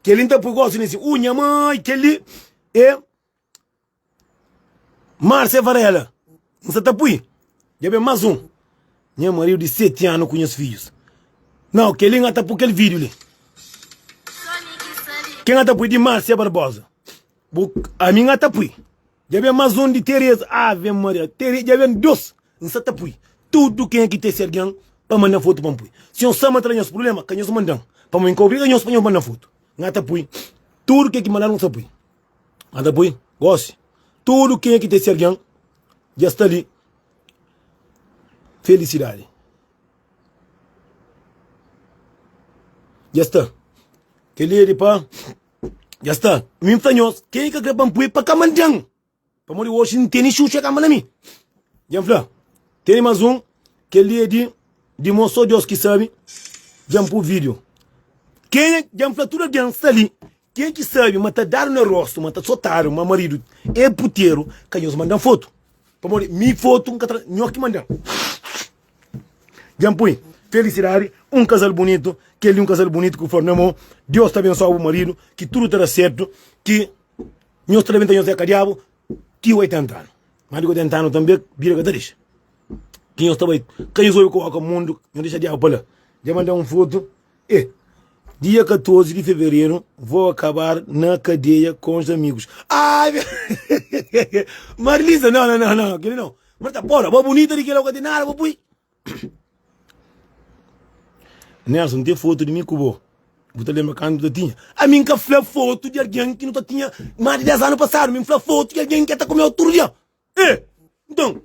Speaker 1: Kel-li N ta pui gosi nesse. O nha mãe, kel-li é Márcia Varela. N sa ta pui. Dja ben mais um. Nha marido de 7 anos com nhas filhos. Não, kel-li N ta pui kel vídeo li. Quem N ta pui de Márcia Barbosa. Bu, ami N ta pui. Dja ben más un di Tereza. Ave Maria. Tere, dja ben dos. N sa ta pui tudu kenha ki ten se algen pa manda-m fotu pa N pui. Si nhos sa ma tra nhos prubléma, ka nhos manda-m. Pamodi N ka obriga nhos pa nhos manda-m fotu. N ta pui tudu ke ki mandadu N sa pui. N ta pui gosi. Tudu kenha ki ten se algen dja sta li. Felicidade. Dja sta. Kel-li é di pa. Dja sta. Mi N fla nhos, ken ki ka kre pa N pui pa ka manda-m. Pamodi oxi N tene xuxa kamba na mi. Dja N fla, tene más un, kel-li é di di mo sô Deus ki sabe. Dja N pui vídiu. Kenha, dja N fla tudu algen sta li, ken ki sabe ma ta dadu na rostu, ma ta sotadu, ma maridu é puteru, ka nhos manda-m fotu. Pamodi mi fotu N ka tra, nho ki manda-m. Dja N pui, felisidadi, un kazal bunitu, kel-li un kazal bunitu ku flor na mon. Deus ta abensoa bu maridu, ki tudu ta da sertu, ki. Nhos ta labenta nhos é ka diabu ti 80 anu. Mas di 80 anu tanbe bida ka ta dexa. Ki nhos ta bai ka nhos obi ku oka mundu, nhos dexa diabu pa la. Dja manda un fotu e dia 14 de fevereiro vou acabar na cadeia com os amigos. Ai, Marlisa, não, não, não, não, aquele não. Mas tá porra, boa bonita de que ela tem nada, vou pui. Nelson, tem foto de mim com bo. Bu ta lembra kantu nu ta tinha? Ami N ka fla fotu di algen ki nu ta tinha más di 10 anu pasadu. Mi N fla fotu di algen ki ta kumeu tudu dia. E! Nton.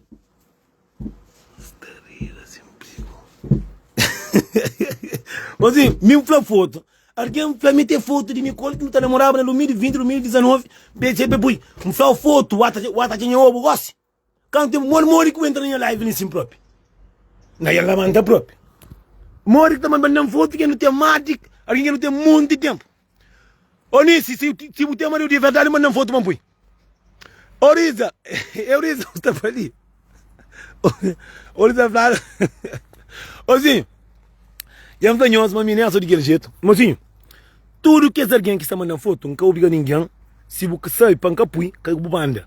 Speaker 1: Mozinho, mi N fla fotu. Algen fla mi ten fotu di mi ku el ki nu ta namoraba na 2020, 2019. Be, be pui. N fla fotu, wata, wata txenha obu gosi. Kantu tempu modi modi ku entra na nha live nisim propi na ya labanta propi modi ki ta manda fotu ke nu ten madi algin ke nu ten monti tempu Onisi si si bu ten maridu di verdadi manda fotu pa pui Oriza Oriza sta pa li Oriza fla Ozinho Dja N fla nhos ma mi nen so di kel jetu Mozinho Tudu kes algen ki sta manda-m fotu, N ka obriga ningen. Si bu ka sabe pa N ka pui, ka bu manda.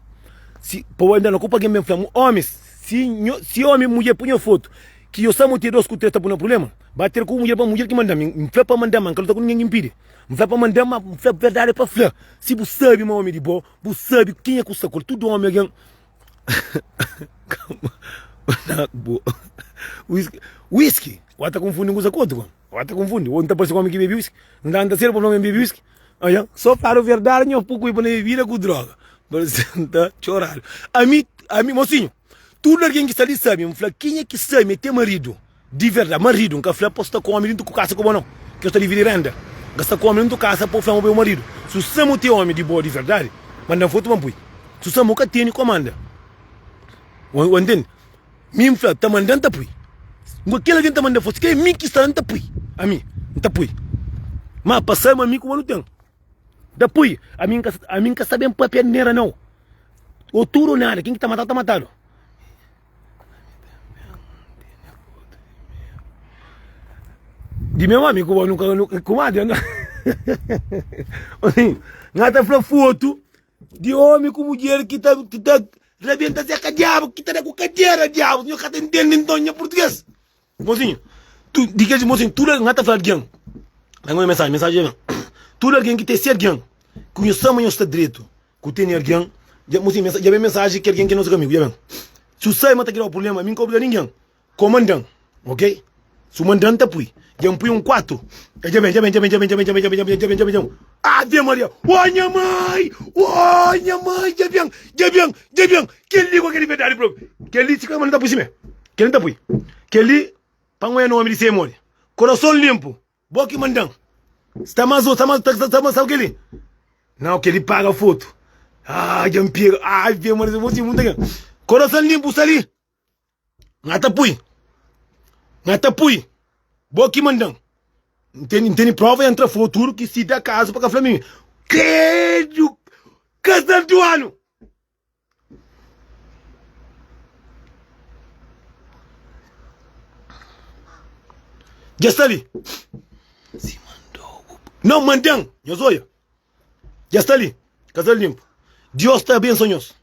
Speaker 1: Si pa bu anda na ku pa algen ben fla-m, Omis, si nho, si omi mudjer pui nha fotu, ki yo sa mo te dos ku tres ta pui na prublema, ba ter ku mudjer pa mudjer ki manda-m. N fla pa manda-m, ma N ka luta ku ningen ki N pidi. N fla pa manda-m, ma N fla verdadi pa fla. Si bu sabe ma omi di bo, bu sabe kenha ku sta ku el. Tudu omi algen. Whisky, whisky, wata konfundi un kuza ku otu. Ora ta konfundi, ô N ta parse ku omi ki bebe whisky? N ta anda sedu pa fla ma N bebe whisky? Odja, so fladu verdadi nho pui kulpa na bebida ku droga. Parse N ta txoradu. Ami, ami, mosinhu, tudu algen ki sta li sabe, N fla kenha ki sabe ma e ten maridu di verdadi, maridu, N ka fla pa bu sta ku omi dintu ku kasa ku bo nau, ki bu sta dividi renda. N ka sta ku omi dintu kasa pa bu fla ma bo é bu maridu. Si bu sabe ma bu ten omi di bo di verdadi, manda-m fotu pa N pui. Si bu sabe ma bu ka tene, ko manda. Bu ntende? Mi N fla, ta manda N ta pui. Nko kel algen ta manda forsa, kel mi ki sta la N ta pui. Ami, N ta pui. Ma pa sabe ma mi kuma nu ten. N ta pui. Ami N ka, ami N ka sta ben papia nera nau. O tudu o nada, ken ki ta matadu ta matadu. Di meu ami kuma nu ka, kuma N ta fla fotu. Di omi ku mudjer ki ta ki ta rabenta se ka diabu ki ta da ku kadera diabu nho ka ta intende nton nha purtuges mozinho tu di kes mozinho tudu algen ta fla algen na nha mensaji mensaji ben tudu algen ki ten se algen ku nho sa ma nho sta dretu ku tene algen dja mozinho dja ben mensaji ki algen ki nos amigu dja ben si u sai ma ta kria prublema mi nka obriga ningen Ko mandan, ok? Su mandan ta pui. Dja N pui un 4. Dja ben, dja ben, dja ben, dja ben, dja ben, dja ben, dja ben, dja ben, dja ben, dja ben. Ave Maria! Oh, nha mãe! Oh, nha mãe! Dja ben, dja ben, dja ben. Kel-li ku kel-li verdadi propi. Kel-li si ka mandan ta pui simé. Kel-li ta pui. Kel-li pa N oia nomi di se modi. Korason linpu. Bo ki mandan. Sta mas sta mas sta mas sabe kel-li? Não, kel-li paga fotu. Ah, dja N pega. Ave Maria, bo si munta Korason linpu sta li. Nha ta pui Nha ta pui Bo ki mandan N tene, N tene prova entra futuro ki si da kazu pa ka fla mi Credo Casal do ano Dja sta li Si mandou Não mandan Nhos oia Dja sta li Casal limpo Dios ta abençoa nhos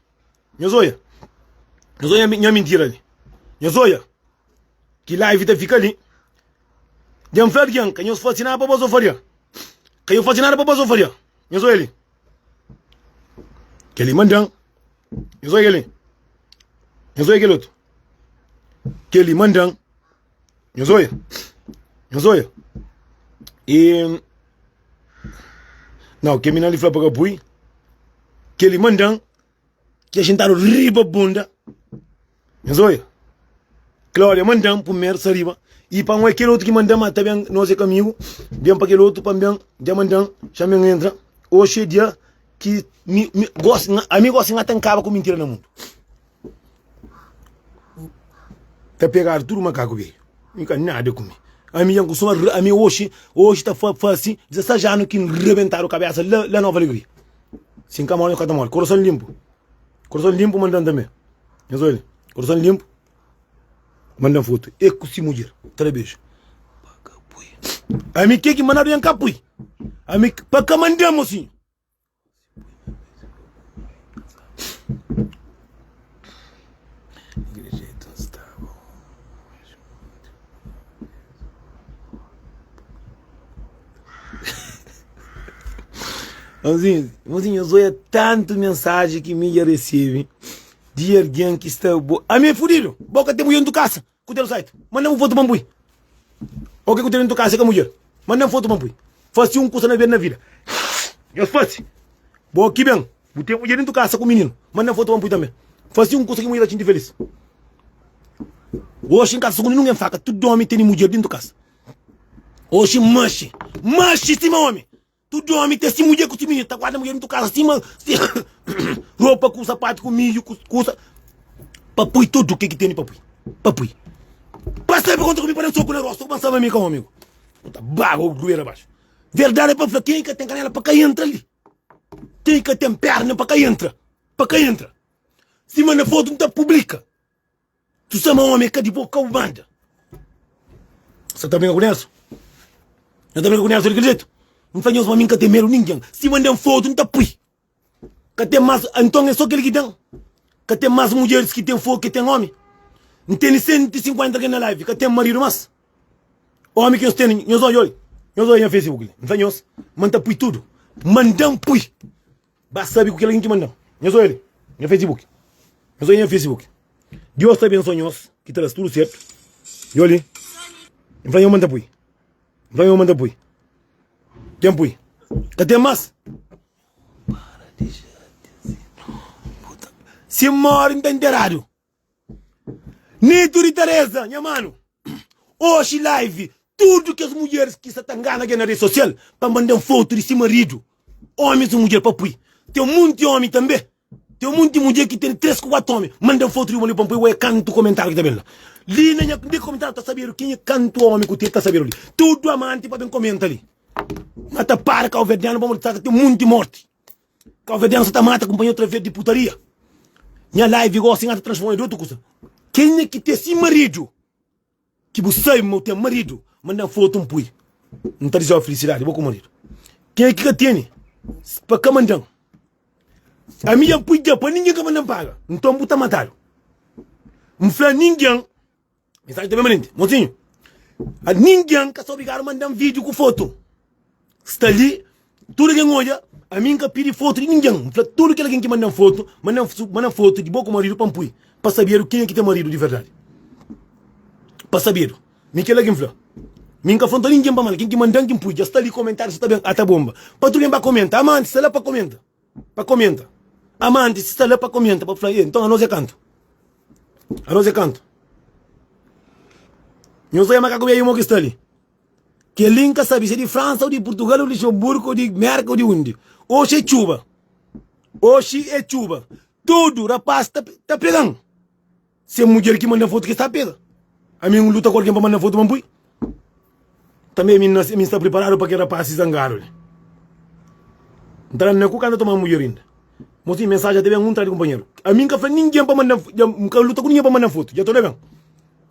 Speaker 1: Nhos oia Nhos oia nha mintira li Nhos oia Ki live ta fika li Dja N fla algen Ka nhos fase nada pa bazofaria Ka nhos fase nada pa bazofaria Nhos oia li Kel-li manda-m Nhos oia kel-li Nhos oia kel otu Kel-li manda-m Nhos oia Nhos oia E Nau, kel mina li fla pa ka pui Kel-li manda-m Ki axintadu riba bunda. Nhos oia. Claudia manda-m primeru sa riba i pa N kel otu ki manda-m ma ta ben nos é ka amigu ben pa kel otu pa N ben dja manda-m xa N ben entra oxi é dia ki mi mi gosi ami gosi N ka ta nkaba ku mintira na mundu ta pegadu tudu makaku beju mi ka nada ku mi ami dja N kustuma ami oxi oxi ta fasi 16 anu ki N rebentadu kabesa la la Nova Alegria si N ka mori N ka ta mori korason linpu korason linpu manda-m tanbe nhos obi korason linpu. Manda foto e ku si mudjer ta beju. Pa ka pui. Ami ke ki mandadu yan ka pui. Ami pa ka manda mocinho. Mozinho, mozinho, eu zoia tanto mensagem que mi já recebe. Di algen ki sta bo. Ami é fudidu! Bo ka ten mudjer ntu kasa ku ten site. Manda-m un fotu pa N pui. O ke ku ten ntu kasa é ka mudjer. Manda-m fotu pa N pui. Fasi un kusa na ben na vida. Nhos fasi. Bo ki ben. Bu ten mudjer ntu kasa ku mininu. Manda-m fotu pa N pui tanbe. Fasi un kusa ki mudjer ta xinti felis. Oxi N ka sugundi nungen faka. Tudu omi tene mudjer dintu kasa. Oxi N maxi. Maxi sima omi. Tudu omi ten si mudjer ku si mininu, ta guarda mudjer dentu kasa sima ropa ku sapatu ku midju ku kusa pa pui tudu ke ki tene pa pui, pa pui. Pa sabe konta ku mi pa da soku na rostu ku pa nsaba mi ka omi ku ta baga o duera baxu. Verdadi é pa fla ken ka ten kanela pa ka entra li, ken ka ten perna pa ka entra, pa ka entra. Sima na fotu nta publika. Tu sa ma omi é ka di bo, ka bu manda. Sa ta brinka ku Nelson? Nha ta brinka ku Nelson di kel jetu? N fla nhos ma mi N ka ten medu ningen. Si manda-m fotu, N ta pui. Ka ten mas, anton é so kel ki ten. Ka ten mas mudjeris ki ten fotu ki ten omi. N tene 150 algen na live, ka ten maridu mas. Omi ki nhos tene, nhos odja, oi, nhos odja nha Facebook li. N fla nhos ma N ta pui tudu. Manda-m pui. Ba sabe ku kel algen ki manda-m. Nhos odja li nha Facebook. Nhos odja nha Facebook. Dios ta abensoa nhos ki ta da tudu sertu. Nhos li. N fla nhos ma N ta pui. N fla nhos ma N ta pui. Ten pui. Ka ten mas. Si N mori N ta nteradu. Nito di Teresa, nha mano. Oxi live, tudo kes mulheres ki sa ta ngana gen na rede social pa mandan foto di si marido, homis ou mulher pa pui. Tem munti homi tambe, tem munti mulher ki tem 3 ku 4 homi, mandan foto di bu marido pa pui, ué kantu comentário ki ta ben la. Li na nha di comentário ta sabedu kenha kantu homi ku ten ta sabedu li. Tudo amanti pa ben comenta li. Ma ta para cabo-verdiano pamodi ta ten munti morti. Cabo-verdiano sa ta mata kumpanheru através di putaria. Nha live gosi nha ta transforma di otu kusa. Kenha ki ten si maridu ki bu sabe ma bu ten maridu, manda fotu N pui. N ta dizeba felisidadi bo ku maridu. Kenha ki ka tene pa ka mandan. Ami dja N pui dja pa ningen ka mandan paga. Nton bu ta matadu. N fla ningen. Mensagem ta ben manenti. Mozinho, a ningen ka sta obrigadu manda-m vídeo ku foto. Sta li, tudu algen odja, ami N ka pidi foto di ningen. N fla tudu kel algen ki manda-m foto, manda-m manda foto di bo ku maridu pa N pui, pa sabedu kenha ki ten maridu di verdadi. Pa sabedu. Mi kel la ki N fla. Mi N ka fronta ningen pa manda. Ken ki manda-m ki N pui. Dja sta li komentáriu sta ta ben, ata bomba. Pa tudu algen ba komenta. Amanti sta la pa komenta. Pa komenta. Amanti sta la pa komenta, pa fla, e, nton anos é kantu? Anos é kantu? Nhos oia makaku beiu mo ki sta li. Kel-li N ka sabe si é di Fransa ou di Purtugal ou di Luxemburgu ou di Merka ou di undi. Oxi é txuba. Oxi é txuba. Tudu rapaz ta, ta pega-m. Se mudjer ki manda fotu ki sta pega. Ami N luta ku algen pa manda fotu pa N pui. Tanbe mi mi sta priparadu pa kel rapaz zangadu li. N ta na ku ka ta toma mudjer inda. Mosinhu mensajen ta ben un tras di kunpanheru. Ami N ka fla ningen pa manda N ka luta ku ningen pa manda fotu. Dja toda ben.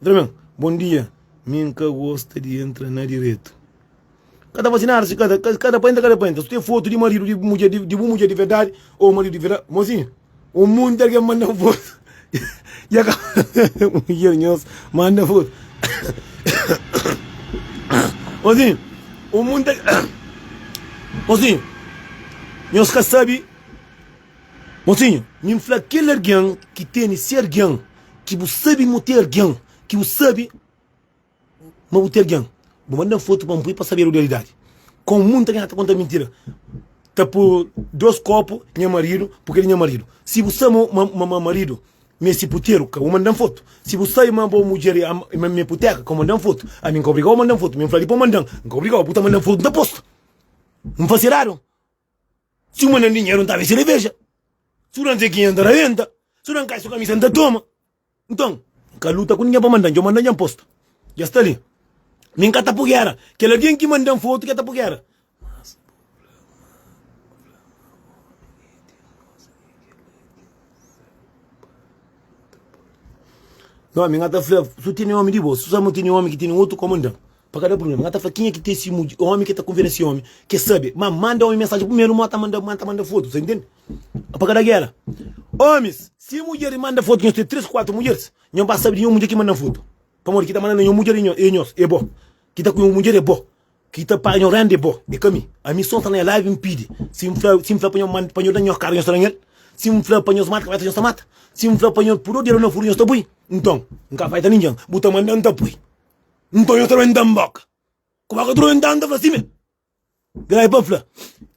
Speaker 1: Dja toda ben. Bon dia. Mi N ka gosta di entra na diretu. Ka ta fasi nada si ka ta pa entra ka ta pa entra. Su ten fotu di maridu di mudjer di bu mudjer di verdadi ou maridu di verdadi. Mosinhu un monti algen manda fotu. Dja ka mudjer nhos manda fotu. Mosinhu un monti Mosinhu nhos ka sabi. Mosinhu mi N fla kel algen ki tene si algen ki bu sabi mo ten algen ki bu sabi. Ma bu ten algen Bu manda-m fotu pa N pui pa sabedu realidadi Kon munta algen ta konta mintira Ta pu dos kopu nha maridu Purke di nha maridu Si bu sa ma ma maridu. Mi é si puteru, ka bu manda-m fotu. Si bu sabe ma bo mudjer é ma mi é puteka, ka bu manda-m fotu. Ami N ka obriga-u manda-m fotu. Mi N fla di pa bu manda-m, N ka obriga-u. Bu ta manda-m fotu, N ta posta. N fase eradu? Si bu manda-m dinheru, N ta abre sereveja. Si bu da-m zekinha, N ta rabenta. Si bu da-m kaisu kamisa, N ta toma. Nton, N ka luta ku ningen pa manda-m. Dja bu manda-m, dja N posta. Dja sta li. Mi N ka ta pui géra. Kel algen ki manda-m fotu ki ta pui géra. No, mi N ka ta fla, su tene omi di bo, su sa ma tene omi ki tene otu, ka manda-m. Pa ka da prublema. N ka ta fla kenha ki ten si mudjer, omi ki ta kunfia na si omi, ke sabe. Ma manda omi mensajen primeru, ma ta manda, ma ta manda fotu, sa intende? Pa ka da gera. Omis, si mudjer manda fotu, nhos ten 3, 4 mudjeris, nhos ba sabe di nhos mudjer ki manda fotu. Pamodi ki ta manda na nhos mudjer é nhos, é bo. Ki ta ku nhos mudjer é bo. Ki ta paga nhos renda é bo, é ka mi. Ami so nsta na nha live n pidi. Si n fla, si n fla pa nhos manda, pa nhos da nhos kara nhos ta da nhel. Si n fla pa nhos mata kabesa nhos ta mata. Si n fla pa nhos pui dedu na furu nhos ta pui. Nton, n ka faita ningen. Bu ta manda n ta pui. Nton nhos ta renta-m boka. Kuma ka ta renta-m ta fla si me. Gai pa fla,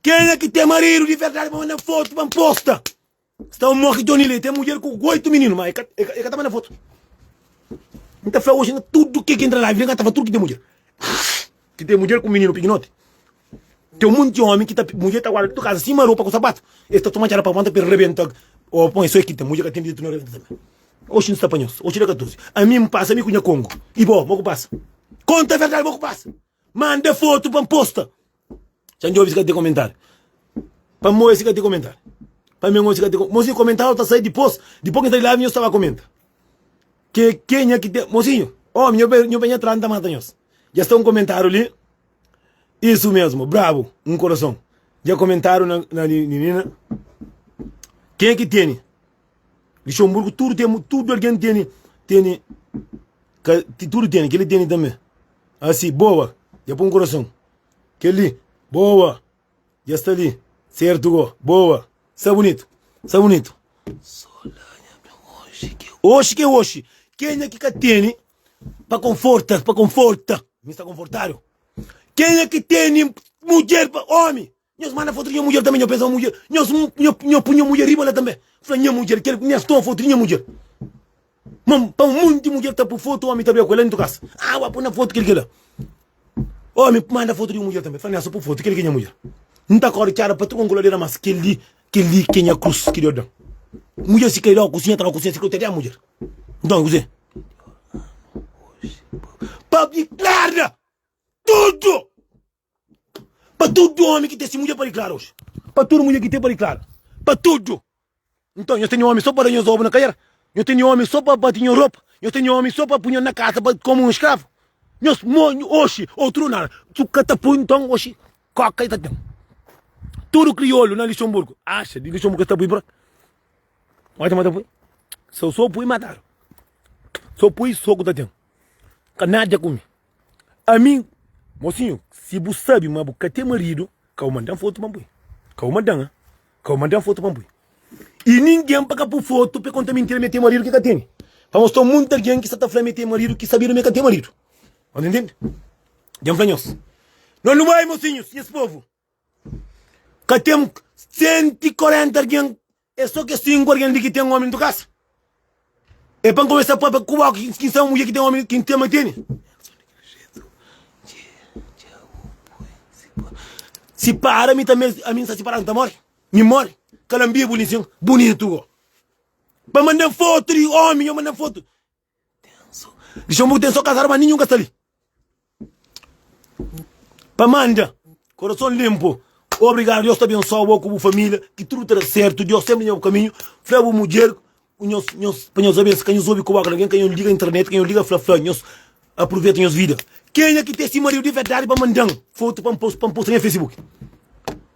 Speaker 1: kenha ki ten maridu di verdadi pa manda fotu pa N posta? Sta un moki Johnny li, ten mudjer ku 8 mininu, ma e ka, e ka, e ka ta manda fotu. N ta fla oji na tudu ke ki entra live li, N ka ta fla tudu ki ten mudjer. Ki ten mudjer ku mininu pikinoti. Ten un monti omi ki ta, mudjer ta guarda dentu kaza sima ropa ku sapatu. Es ta toma txada pa ponta pa e rebenta, o pon, so e ki ten mudjer ka ten direitu na rebenta tanbe. Oxi N sta pa nhos, oxi da 14. Ami N pasa mi ku nha kongo. I bo, mo ku pasa? Konta verdadi, mo ku pasa? Manda fotu pa N posta. Dja N djobe si ka ten komentariu. Pa N oja si ka ten komentariu. Pa mi N oja si ka ten komentariu. Mosinhu, komentariu ta sai dipos. Dipos ki N ta di live nhos ta ba komenta. Ke kenha ki ten. Mosinhu, omi, nho ben, nho ben nha tras N ta mata nhos. Dja sta un komentariu li. Isu mesmu, brabu, un korason. Dja komentariu na, na minina. Kenha ki tene? Luxemburgo tudu ten, tudu algen tene, tene, ka, tudu tene, kel-li tene tanbe. Asi, boa, dja pun kurason. Kel-li, boa, dja sta li, sertu go, boa, sta bunitu, sta bunitu. Oxi ki é oxi, kenha ki ka tene pa konforta, pa konforta, mi sta konfortadu. Kenha ki tene mudjer pa omi, Nhos manda fotu di nha mudjer tanbe, nho pensa ma mudjer, nhos nho nho pui nha mudjer riba la tanbe. Fla nha mudjer, kel nhas toma fotu di nha mudjer. Ma pa un monti mudjer ta pui fotu omi ta bia ku el la dentu kasa. Ah, wa pui na fotu kel kila. Omi manda fotu di un mudjer tanbe. Fla nhas pui fotu kel ki nha mudjer. N ta kori txada pa tudu konkoladera mas kel li, kel li ki nha krus ki Deus dan. Mudjer si ka da kusinha ta da kusinha si ka ta da mudjer. Nton kuzê? Pa diklara tudu! Pa tudu omi ki ten si mudjer pa diklara oji. Pa tudu mudjer ki ten pa diklara. Pa tudu. Nton, nhos tene omi so pa da nhos obu na kaiera? Nhos tene omi so pa bati nhos ropa? Nhos tene omi so pa pui nhos na kasa pa komu un skravu? Nhos mo oxi otru nada. Su ka ta pui nton oxi koka i ta ten. Tudu kriolu na Luxemburgu axa di Luxemburgu es ta pui pra. Oja ma ta pui. So so pui matadu. So pui soku ta ten. Ka nada ku mi. Ami, mosinhu, si bu sabe ma bu ka ten maridu, ka bu manda-m fotu pa N pui. Ka bu manda-m, ha? Ka bu manda-m fotu pa N pui. I ningen pa ka pui fotu pa e konta mintira ma e ten maridu ki ka tene. Pamodi sta monti algen ki sta ta fla ma e ten maridu ki sabedu ma e ka ten maridu. Nhos intende? Dja N fla nhos. No nu bai, mosinhus, nhas povu. Ka ten 140 algen, é só kes 5 algen li ki ten omi na tu kasa. É pa N kumesa papia ku bo ki N sabe mudjer ki ten omi ki N ten ma tene. Si para mi tanbe, ami N sta siparadu N ta more. Mi more. Kalanbia bunitin, bunitu go. Pa manda-m fotu di omi, nho manda-m fotu. Luxemburgo ten só casado, mas ninhun ka sta li. Pa manda, coração limpo. Obrigado, Deus ta abençoa bo ku bu família, ki tudo ta da certo. Deus sempre na bu caminho. Fla bu mulher, nhos, nhos, pa nhos abençoa, ka nhos obi ku boka de alguém, ka nhos liga internet, ka nhos liga fla fla, nhos aproveita nhos vida. Kenha ki ten si marido de verdade pa mandan foto pa posta, pa posta na Facebook.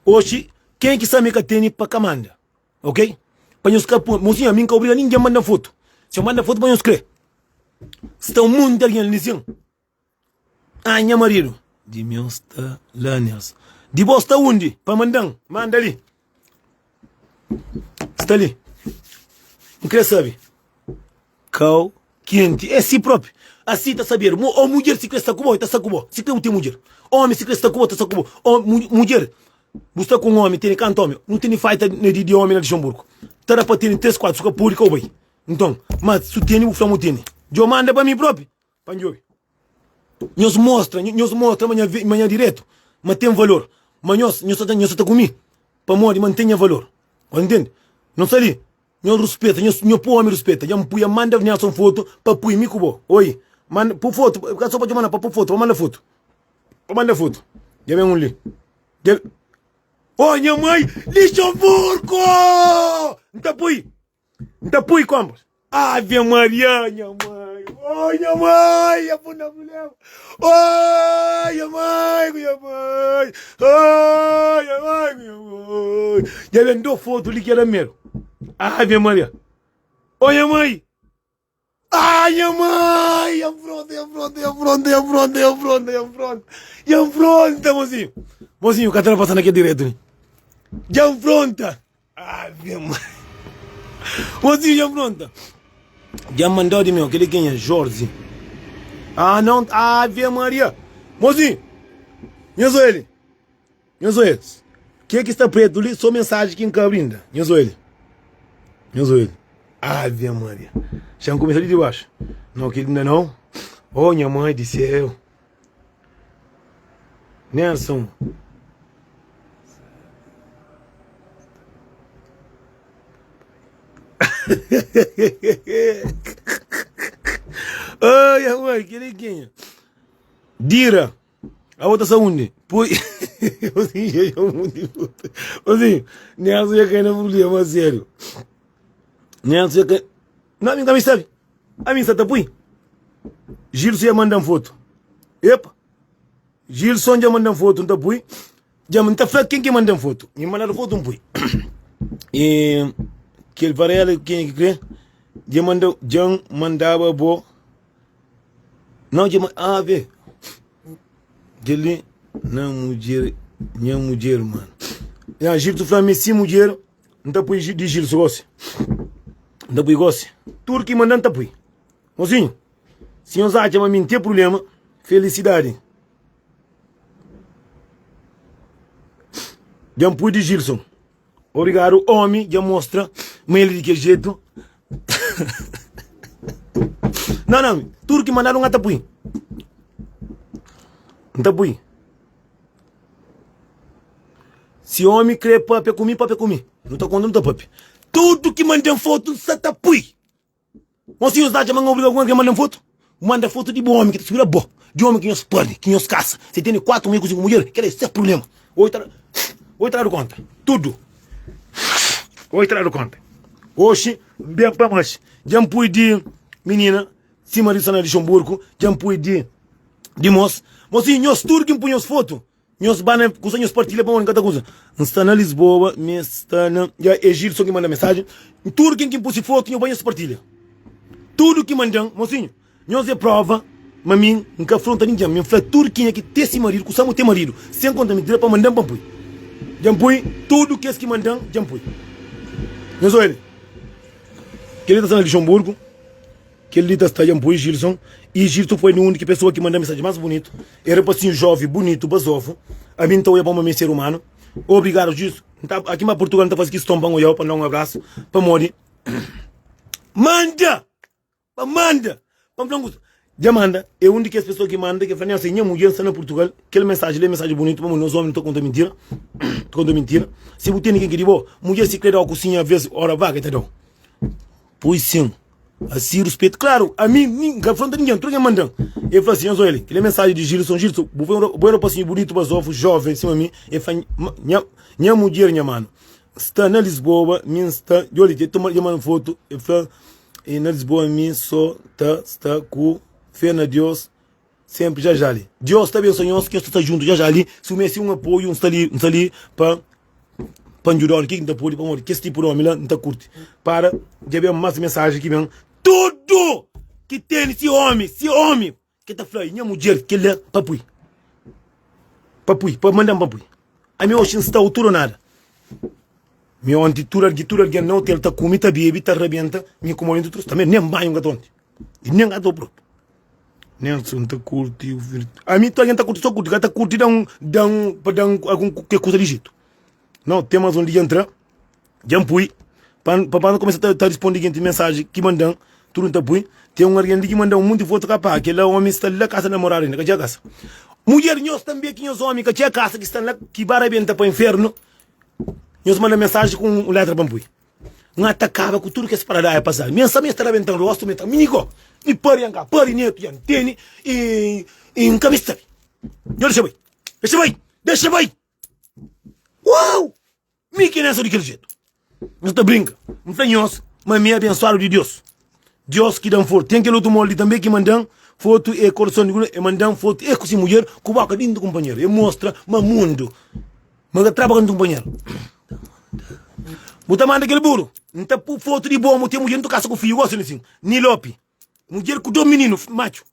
Speaker 1: Oxi, quem ki sabe ka tene pa ka manda. Ok? Pa nhos ka poi, mosinha, mi n ka obriga ningen manda fotu. Si eu manda fotu pa nhos kre. Sta un monti algen li sin. Ah, nha maridu. Di meu sta la, Nelson. Di bo sta undi? Pa mandan, manda li. Sta li. N kre sabe. Kau kenti. É si propi. Asi ta sabedu. Mo, o mudjer si kre sta ku bo, e ta sta ku bo. Si kre bu ten mudjer. Omi si kre sta ku bo, ta sta ku bo. O, mudjer, bu sta ku un omi, tene kantu omi? Nu tene faita di, di omi na Luxemburgo. Ta da pa tene 3, 4, su ka pudi, ka bu bai. Nton, ma su tene bu fla mu tene. Djo manda pa mi propi pa N djobe. Nhos mostra, nhos mostra ma nha, ma nha diretu ma ten valor. Ma nhos, nhos sa ta, nhos sa ta ku mi pamodi ma N ten nha valor. Nhos ntende? Nhos sta li, nhos ruspeta, nhos, nho poi omi ruspeta. Dja N pui, manda Nelson foto pa pui mi ku bo. Oi, manda, pu foto, ka so pa txoma na, pa pu foto, pa manda foto. Pa manda foto. Dja ben un li. Dja, oh nha mai, Lixemburgo! N ta pui. N ta pui kompas. Ave Maria, nha mãe. Oh, nha mãe, ya pun na problema. Oh, nha mãe, nha mãe. Oh, nha mãe, nha mãe. Dja ben do foto li ki era medo. Ave Maria. Oh, nha mãe. Ah, nha mãe, ya pronta, ya pronta, ya pronta, ya pronta, ya pronta, ya pronta. Ya pronta, mozinho. Mozinho, ka ta passa na kel direto li. Ya pronta. Ave Maria. Mozinho dja pronta. Dja mandau di meu, kel-li kenha? Jorge. Ah, não. Ave Maria. Mozinho. Nhos olha. Nhos olha. Que que está preto li? Só mensagem que nka abri ainda. Nhos olha. Nhos olha. Ave Maria. Já começa ali de baixo. Não, aquele ainda não. Oh, minha mãe do céu. Nelson. Ai, amor, kel kenha? Dira, a outra sa undi? Poi. Assim, Nelson já cai na problema, sério. Nelson já cai. Não, a mim também sabe. Ami sa ta pui. Gilson dja manda-m fotu. Epa! Gilson dja manda-m fotu, N ta pui. Dja N ta fla ken ki manda-m fotu. Mi mandadu fotu, N pui. E kel Varela, kenha ki kre? Dja manda, dja N mandaba bo. Não, dja ah, vê. Kel-li na mudjer, nha mudjer, mano. Ya, Gilson fla-m si mudjer. N ta pui di Gilson gosi. N ta pui gosi. Tudu ki manda N ta pui. Mozinhu, si nhos atxa ma mi N ten prubléma, felisidadi. Dja N pui di Gilson. Obrigadu, omi dja mostra ma el é di kel jetu. Não, não, tudu ki mandadu N ka ta pui. N ta pui. Si omi kre papia ku mi, papia ku mi. Nu ta konta, nu ta papia. Tudu ki manda-m fotu, N sa ta pui. Mon si nhos ta atxa ma N obriga algun algen manda-m fotu? Manda fotu di bu omi ki ta subi la bo, di omi ki nhos perde, ki nhos kasa. Si tene 4 mudjer ku 5 mudjer, kel-la é se prubléma. Oi ta, oi ta dadu konta. Tudu. Oi ta dadu konta. Oxi, N ben pa maxi. Dja N pui di minina, sima di sta na Lixonburgu, dja N pui di di mos. Mosinhu, nhos tudu ki N pui nhos fotu, Nhos ba na kusa nhos partilha pamodi N ka ta kusa. N sta na Lisboa, mi sta na. Ya é Gilson ki manda mensajen. Tudu ken ki N puse fotu nho bai nhos partilha. Tudu ki manda-m, mosinhu, nhos é prova ma mi N ka afronta ningen. Mi N fla tudu kenha ki te si maridu, kusa mo te maridu, sen konta mintira pa manda-m pa N pui. Dja N pui tudu kes ki manda-m, dja N pui. Nhos oja li. Kel-li ta sta na Lixonburgu. Kel li ta sta dja npoi Gilson i Gilson foi un di ki pesoa ki manda mensaji mas bunitu. E rapasinhu jovi, bunitu, bazofu. Ami N ta oia pa un ser umanu. Obrigadu Gilson. N ta aki ma Purtugal N ta fazi kiston pa N oiau pa N da un abrasu pamodi manda pa manda pa N fla un kusa. Dja manda e un di kes pesoa ki manda ki fla Nelson nha mudjer sta na Purtugal. Kel mensaji li e mensaji bunitu pamodi nos omi nu ta konta mintira ta konta mintira. Si bu tene ken ki di bo mudjer si kre dau kusinha aves ora vaga e ta dau. Pois sim. Asi ruspetu. Klaru, ami N ka afronta ningen, tudu algen manda-m. El fla sin, Nhos oja li, kel-li é mensaji di Gilson. Gilson, bu foi un bo é rapasinhu bunitu, bazofu, jóven sima mi. El fla, Nha, nha mudjer, nha manu, sta na Lisboa, mi N sta. Djobe li, dja toma, dja manda-m fotu. El fla, E na Lisboa, mi so ta sta ku fé na Deus senpri. Já já li. Deus ta abensua nhos, ki nhos ta sta djuntu já já li. Si bu meste un apoiu, N sta li, N sta li pa. Pa N djuda-u ki N ta pode pamodi kes tipu di omi la N ta kurti. Para dja ben mas mensaji ki ben tudu ki tene si omi si omi ki ta fla nha mudjer kel-la pa pui pa pui pa manda-m pa pui. Ami oxi N sta o tudu o nada. Mi onti tudu algen tudu algen na otel ta kume ta bebe ta rabenta mi ku modi tudu tanbe nen banhu N ka ta onti i nen ka ta propi. Nelson ta kurti ami tudu algen ta kurti so kurti ka ta kurti da un da un pa da un algun ke kusa di jetu. Não, tem mais um dia entra, dja N pui. Pa pa N kumesa ta ta risponde genti mensaji ki manda-m, tudu N ta pui. Ten un algen li ki manda-m un monti fotu ka pa kel-la omi sta la kasa namoradu inda ka txega kasa. Mudjer, nhos tanbe ki nhos omi ka txega kasa ki sta la ki ba rabenta pa infernu, nhos manda mensaji ku un letra pa N pui. N ata kaba ku tudu kes paradaia pasadu. Mi N sa ma es ta rabenta-m rostu, mi ta mi go, mi pari N ka pari netu dja N tene i i N ka meste sabe. Nhos dexa bai, dexa bai, dexa bai! Uau! Mi ki nessa di kel jetu. Nhos ta brinka. N fla nhos ma mi é abensuadu di Deus. Deus ki dan fotu. Ten kel otu moldi tanbe ki mandan fotu e korson di e mandan fotu e ku si mudjer ku boka dintu kunpanheru. E mostra ma mundu ma ka traba kantu kunpanheru. Bu ta manda kel buru. N ta pu fotu di bo mo ten mudjer ntu kasa ku fiju gosi nisin. Ni Lopi. Mudjer ku do mininu matxu.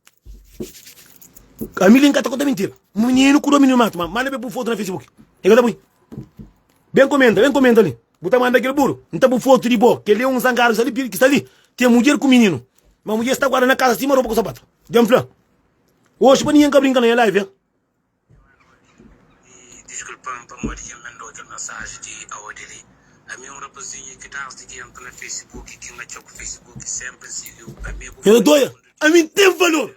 Speaker 1: Ami li N ka ta konta mintira. Mininu ku do mininu matxu. Ma manda be bu fotu na Facebook. E ka ta pui. Ben komenta, ben komenta li. Bu ta manda kel buru. N ta bu fotu di bo. Kel li é un zangadu ki sta li, ki sta li. Ten mudjer ku mininu. Ma mudjer sta guarda na kasa sima ropa ku sapatu. Dja N fla. Oxi pa ningen ka brinka na nha live, eh.
Speaker 2: I diskulpa-m pamodi ki N mandau kel mensaji di aodi li. Ami é un rapazinhu ki dasdi ki entra na Facebook ki N atxau ku Facebook senpri N sigiu. Ami é bu
Speaker 1: Nhos
Speaker 2: fã
Speaker 1: doia,
Speaker 2: di
Speaker 1: ami N ten valor.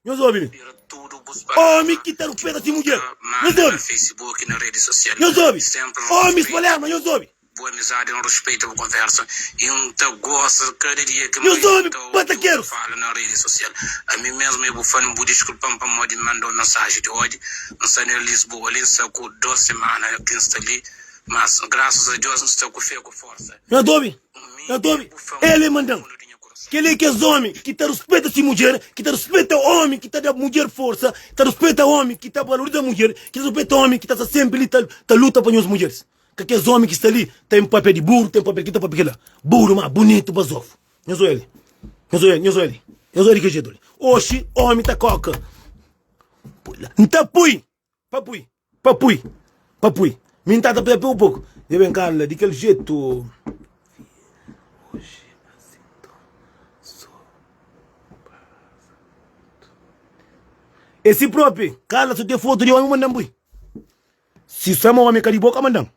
Speaker 1: Nhos obi li.
Speaker 2: Bira tudu bus
Speaker 1: Omi
Speaker 2: palavra
Speaker 1: ki ta
Speaker 2: ki
Speaker 1: ruspeta
Speaker 2: bu
Speaker 1: si mudjer.
Speaker 2: ta
Speaker 1: Nhos
Speaker 2: manda na
Speaker 1: obi.
Speaker 2: Facebook na redi sosial.
Speaker 1: Nhos obi.
Speaker 2: Senpri N
Speaker 1: Omis
Speaker 2: ruspeta
Speaker 1: Palerma, nhos obi.
Speaker 2: Bu amizadi, N ruspeta bu konversa i N ta gosta kada dia ki N
Speaker 1: Nhos obi,
Speaker 2: ta obi bu ta
Speaker 1: batakerus.
Speaker 2: fala na redi sosial. Ami mesmu é bu fan, bu diskulpa-m pamodi N manda-u mensaji di odi. N sta na Lisboa li, N sta ku dos simana ki N sta li, mas grasas a Deus N sta ku fe ku forsa.
Speaker 1: Nhos obi,
Speaker 2: Mi
Speaker 1: nhos
Speaker 2: é
Speaker 1: obi,
Speaker 2: bu fan
Speaker 1: el é
Speaker 2: di
Speaker 1: mandan.
Speaker 2: fundu di nha kurason.
Speaker 1: Kel-li é kes ómi ki ta ruspeta se mudjer, ki ta ruspeta ómi ki ta da mudjer forsa, ta ruspeta ómi ki ta valoriza mudjer, ki ta ruspeta ómi ki ta sta sénpri li ta ta luta pa nhos mudjeris. Ka kes ómi ki sta li ten papia di buru, ten papia di ki, ten papia di kila. Buru má bunitu bazofu. Nhos odja li. Nhos odja, nhos odja li. Nhos odja di ki jetu li. Oxi ómi ta koka. N ta pui, pa pui, pa pui, pa pui. Mi N ta ta pui poku. Dja ben kala di kel jetu. Oxi asin ton so E si propi, kala su te fotu di ómi manda-m pui. Si sama omi ka di bo ka mandan.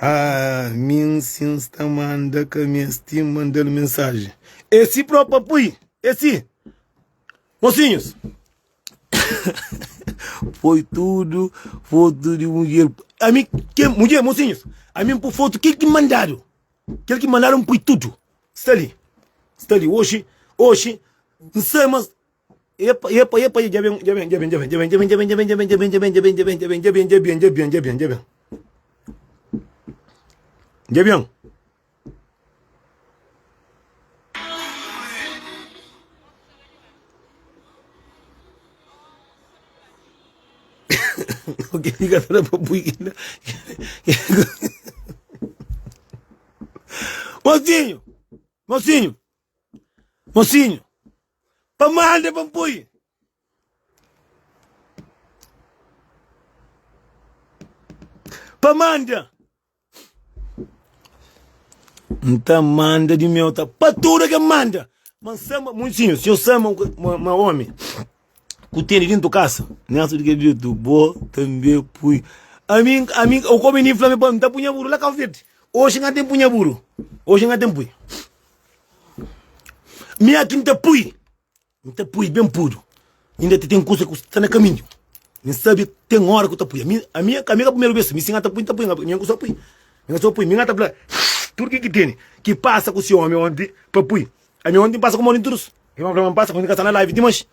Speaker 1: Ah, min si N sta manda ka mesti mandal mensaji. É si prop pa pui, é si. Mocinhos, foi tudo foto di mudjer. Ami, ke mudjer, mocinhos, ami N pui foto kel ki mandadu. Kel ki mandadu N pui tudo. Sta li, sta li. Oxi, oxi, N sai mas Epa, epa, epa, dja ben, dja ben, dja ben, dja ben, dja ben, dja ben, dja ben, dja ben, dja ben, dja ben, dja ben, dja ben, dja ben, dja ben, dja ben, dja ben, dja ben, dja ben, dja ben. Dja ben. O que fica toda pa pui Mocinho, mocinho, mocinho. Pa manda pa pui. Pa manda. N ta manda di meu ta pa tudo ke manda. Ma sama, mocinho, se eu sama ma homem ku tene dentro casa, nessa de que dito, bo também pui. A mim, a mim, o come ni flame pa, tá punha buru lá Cabo Verde. Hoje não tem punha buru. Hoje não tem pui. Mi aki N ta pui, N ta pui ben pudu. Inda ti ten kusa ku sta na kaminhu. N sabe ten ora ku ta pui. Ami, ami, ami ka primeru bes. Mi si N ta pui, N ta pui. Mi N ka pui. Mi ka pui. Mi N ta fla tudu ki ki tene ki pasa ku si omi onti pa pui. Ami onti N pasa ku modi turus. Mi fla ma N pasa ku N ka sta na live ti manxi.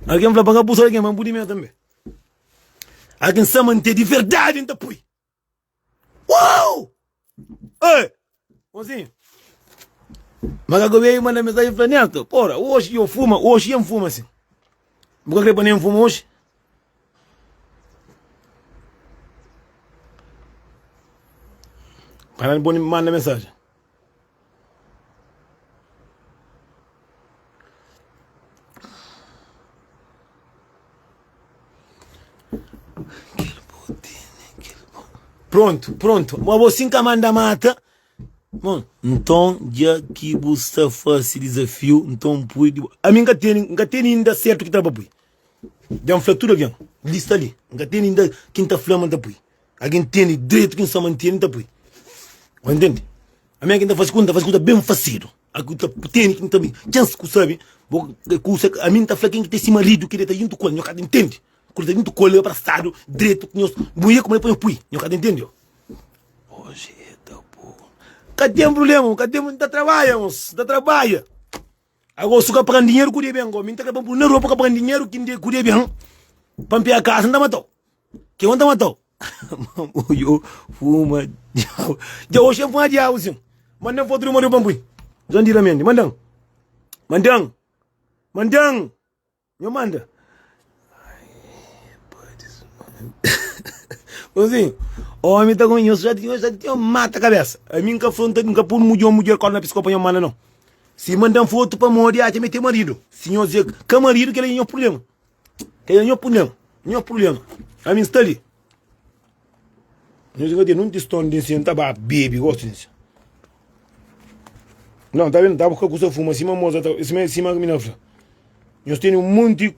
Speaker 1: Algen fla pa N ka pui so algen, ma N pui di meu tanbe. Algen sa mante di verdadi N ta pui. Uau! Ei! Mozinho. Macaco veio manda mensagem e falou, Neto, porra, hoje eu fumo, hoje eu fumo assim. Nunca queria nem fumo hoje. Para manda mensagem. Pronto, pronto. Mas você nunca manda mata. Bom, então dja ki bu sta fase dizafiu, nton pui di. Ami nka tene, nka tene inda sertu ki ta pa pui. Dja N fla tudu algen, li sta li. Nka tene inda ki N ta fla ma N ta pui. Algen ntende dretu ki N sta mantene, N ta pui. Bo ntende? Ami algen ta fase kuza, N ta fase kuza ben fasedu. Algen ta tene ki N ta txens ku sabe, bo kusa, ami N ta fla ken ki ten si maridu ki deta juntu ku el, nho ka ta ntende. Ku deta juntu ku el, abrasadu dretu ku nhos, mulher ku maridu pa nho pui, nho ka ta ntende. Oji e ta pui. Ka ten problema, ka ten, N ta trabadja mos, N ta trabadja. Ago su ka pagan dinheru ku deben go, mi N ta kre pa N pui na rua pa ka pagan dinheru ki ku deben pa N pega kasa, N ta matau. Ke N ta matau. Yo fuma diabu. Dja oxi N fuma diabu sin. Mandan fotu di maridu pa N pui. Jandira Mendes, mandan. Mandan. Mandan. Nho manda. Mozinho, homem tá com nho já tinha já tinha mata a cabeça. A mim nunca afronta, nunca pôr mulher, mulher cola na piscopa nho manda não. Se mandar foto para modi, acha meter marido. Se nho dizer que marido que ele é nho problema. Que é nho problema, nho problema. A mim está ali. Nhos ka ten nun tiston di nsin ta ba bebe gosi nsin. Não, tá vendo? Tá busca kusa fuma, sima moça, tá, sima, sima mina fla. Nhos tem um monte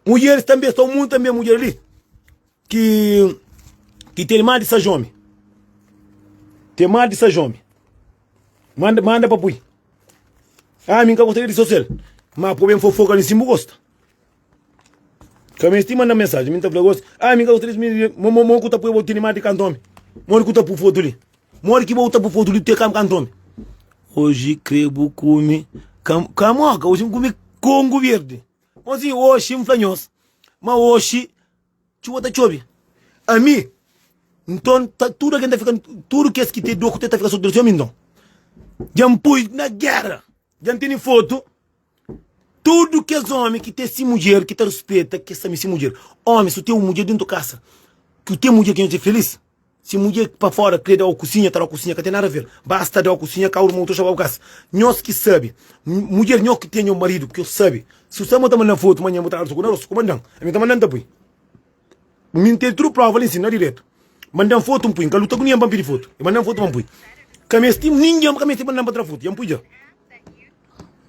Speaker 1: mulheres também, estão muito também mulher ali que que tem mais de seis homens. Tem mais de seis homens. Manda, manda para pui. Ah, mim ka gostaria de social. Mas problema fofoca ali em cima gosta. Ka mesti manda mensagem, mi ta fla gosi, ah, mi ka gosta di mi, mo mo mo ku ta pui bo tene mati kantu omi. Modi ku ta pu fotu li? Modi ki bo ta pu fotu li te kam kantu omi? Oji kre bu kume kam kamoka, oji N kume kongu verdi. Mosinhu, oxi N fla nhos ma oxi txuba ta txobi. Ami, nton ta tudu algen ta fika, tudu kes ki te dor ku te ta fika solteru sen mi nton. Dja N pui na gera, dja N tene fotu. Tudu kes omi ki ten si mudjer, ki ta ruspeta, ki sa mi si mudjer. Omi, si bu ten un mudjer dentu kasa, ki bu ten mudjer ki nhos é felis, si mudjer pa fora kre da-u kusinha, ta da-u kusinha, ka ten nada ver. Basta da-u kusinha, ka aruma otu xa ba bu kasa. Nhos ki sabe, mudjer nhos ki ten nho maridu, ki nhos sabe, si bu sabe ma bu ta manda fotu manhan bu ta da-u na rostu, ku manda-m, ami ta manda-m ta pui. Mi N ten tudu prova li N sina diretu. Manda-m fotu N pui. N ka luta ku ningen pa N pidi fotu. E manda-m fotu pa N pui. Ka mesti ningen ka mesti manda-m pa tra fotu. Dja N pui dja.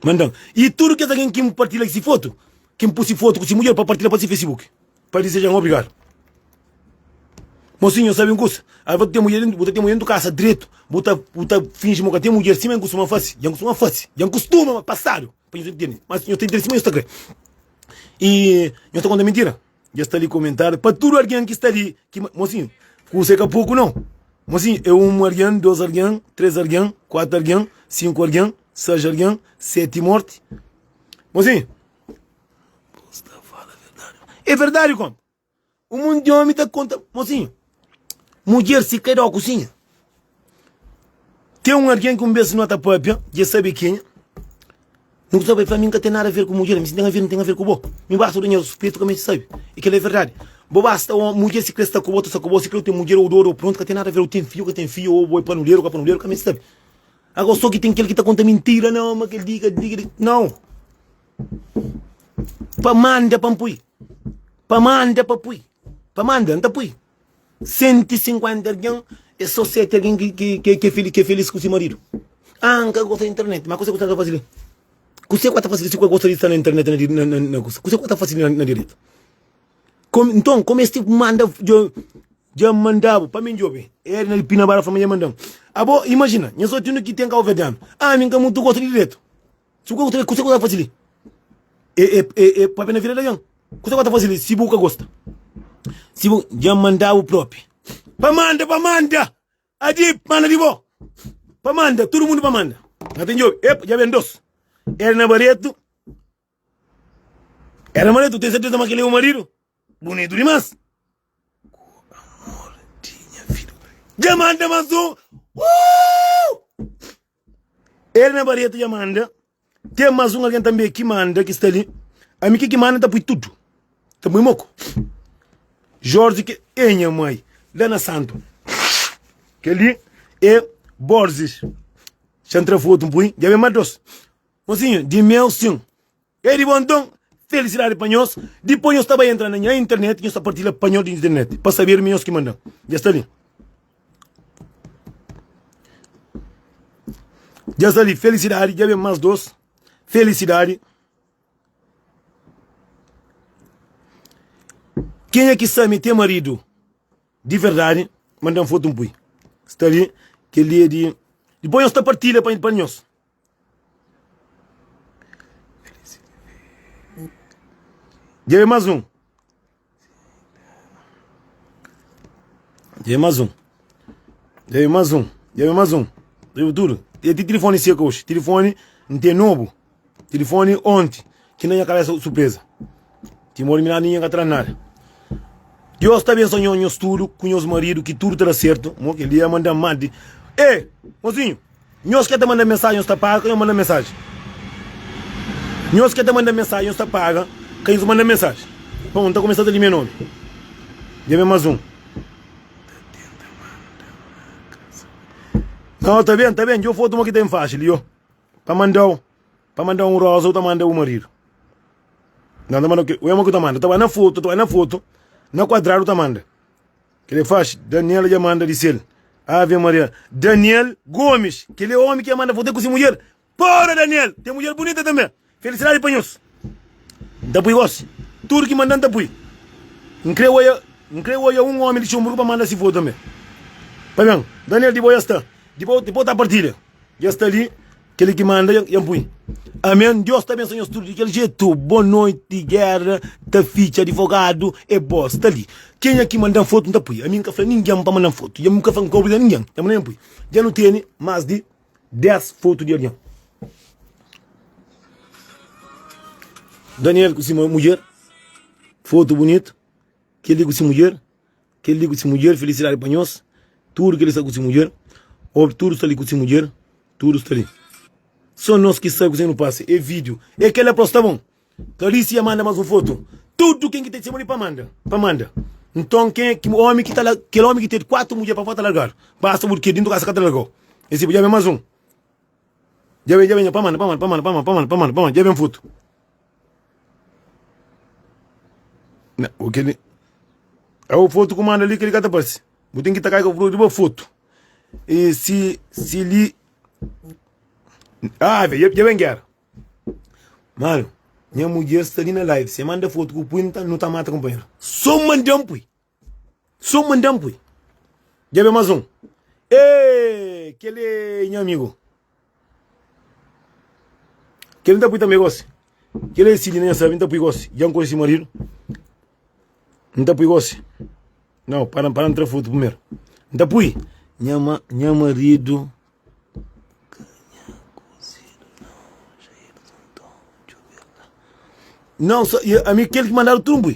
Speaker 1: Manda-m. I tudu kes algen ki N partilha si fotu, ki N pui si fotu ku si mudjer pa partilha pa si Facebook. Pa dizeja-m obrigadu. Mosinhu, sabe un kusa? Alva tu ten mudjer, bu ta ten mudjer dentu kasa dretu. Bu ta, bu ta finji ma bu ka ten mudjer sima N kustuma fase. Dja N kustuma fase. Dja N kustuma ma pasadu. Pa nhos ntende. Mas nhos ta ntende sima nhos ta kre. I nhos ta konta mintira. Dja sta li komentadu pa tudu algen ki sta li ki mosinhu kusa é ka poku não mosinhu é um algen dos algen três algen kuatu algen sinku algen seis algen seti morti mosinhu é verdadi kom um monti di omi ta konta mosinhu mudjer si ka da kusinha Ten un algen ki un bês nu ta pâpia, dja el sabe kenha. Nu ta pâpia, el fla, Mi N ka ten nada aver ku mudjer, mi si N ten aver, N ten aver ku bo. Mi basta da nha ruspetu, ka meste sabe. I kel-la é verdadi. Bo basta mudjer si krê sta ku bo, ta sta ku bo, si krê ten mudjer ou dodu ou prontu, ka ten nada aver, ou ten fidju ou ka ten fidju, ou bo é panuleru ou ka panuleru, ka meste sabe. Agora sô ki ten kel ki ta konta mintira, nau, ma kel di, kel di, kel di. Nau. Pa manda pa N pui. Pa manda pa pui. Pa manda, N ta pui. 150 algen é só 7 algen ki, ki, ki, ki, é feliz, ki é feliz ku se maridu. Ah, N ka gosta di internet. Mas kuse ku ta fasi li? Kuse ku ta fasi li si ku gosta di sta na internet na, na, na, na kusa? Kuse ku ta fasi li na, na diretu? Kom, nton, kom es tipo manda dja, dja mandabu pa mi djobe. Edna di Pina Bara fla ma dja mandan. Abo, imajina, nha só tinu ki ten Cabo Verdeano. Ah, mi N ka mutu gosta di diretu. Si bu ka gosta, kuse ku ta fasi li? E, e, e, e papia na vida di algen. Kuse ku ta fasi li si bu ka gosta? Si bu dja mandabu propi. Pa manda, pa manda! Adi, manda di bo! Pa manda, tudu mundu pa manda. Na ten djobe, ep, dja ben dos. Era na Baretu. Era na Baretu, ten serteza ma kel é bu maridu? Bunitu dimas. Ku amor di nha vida. Dja manda mas um. Uh! Erna Barreto dja manda. Tem mas um alguém também ki manda ki sta li. Ami ki ki manda ta pui tudo. Ta pui moco. Jorge que é nha mãe. Lá na Santo. Kel li é Borges. Xa ntra foto um pui. Dja bem mais dos. Mocinho, di meu sim. Ei di bon nton, felisidadi pa nhos. Dipôs nhos ta bai entra na nha internet, nhos ta partilha pa nhos di internet, pa saber mi nhos ki manda-m. Dja sta li. Dja sta li. Felisidadi, dja ben más dos. Felisidadi. Kenha ki sa mi ten maridu? Di verdadi, manda-m fotu N pui. Sta li, kel-li é di. Dipôs nhos ta partilha pa pa nhos. Dja ben más un. Dja ben más un. Dja ben más un. Dja ben más un. Dja ben tudu. E ti tilifoni seka oxi. Tilifoni N ten nobu. Tilifoni onti ki na nha kabesa surpresa. Timor mi nada ka tra nada. Deus ta abençoa nhos, nhos tudo ku nhos marido ki tudo ta da certo. Mo kel dia manda mande. E, mozinho, nhos ke ta manda mensagem, nhos ta paga, ka nhos manda mensagem. Nhos ke ta manda mensagem, nhos ta paga, ka nhos manda mensagem. Bom, ta começa ta limia nome. Dja ben mais um. Não, tá bem, tá bem. Djo foto mo ki tem fácil, yo. Pa mandau, pa mandau um rosa ou ta manda bu marido. Não, ta manda o quê? O ema que ta manda. Ta vai na foto, ta vai na foto. Na quadrado ta manda. Que ele faz? Daniel já manda disse ele. Ave Maria. Daniel Gomes. Que ele é homem que manda foto com sua mulher. Porra, Daniel! Tem mulher bonita também. Felicidade para nós. Nta pui gosi. Tudo que manda nta pui. N kre oia, N kre oia um homem de Luxemburgo pa manda si foto também. Pa ben. Daniel, di bo já sta. Di bo, di bo ta partilha. Dja sta li, kel ki manda dja N pui. Amen. Deus ta abensoa nhos tudu di kel jetu. Bo noiti, gera ta fitxa, advogadu é bo. Sta li. Kenha ki manda-m fotu N ta pui. Ami N ka fla ningen pa manda-m fotu. Dja N ka fla, N ka obriga ningen. Dja manda-m N pui. Dja nu tene mas di 10 fotu di algen. Daniel ku si mudjer, fotu bunitu. Kel li ku si mudjer. Kel li ku si mudjer, felisidadi pa nhos. Tudu kel li sta ku si mudjer. Obi, tudu sta li ku si mudjer. Tudu sta li. So nos ki sabe kuzê nu pasa. É vídeo. É kel la pros ta bon. Clarice ia manda mas un foto. Tudu ken ki ten sima li pa manda. Pa manda. Nton ken ki omi ki ta la, kel omi ki ten 4 mudjer pa fora ta largadu. Basta bu ke dintu kasa ka ta largau. E si dja ben mas un. Dja ben, dja ben, pa manda, pa manda, pa manda, pa manda, pa manda, pa manda, pa manda, dja ben foto. Na, o kel é o foto ku manda li que ele ka ta parse. Bu tem que ta cai com riba foto. E se se li Ah, velho, já vem guerra. Mano, minha mulher está ali na live. Se manda foto com o pui, não tá mata companheiro. Só mandam pui. Só mandam pui. Já vem mais um. Ei, aquele é meu amigo. Kel nta pui tambe gosi. Kel é Sidney nha sabe nta pui gosi. Dja nkonxe si maridu. Nta pui gosi. Não, para para ntra foto primeiro. Nta pui nha ma nha maridu Não, só, a mim kel ki mandadu tudo npui.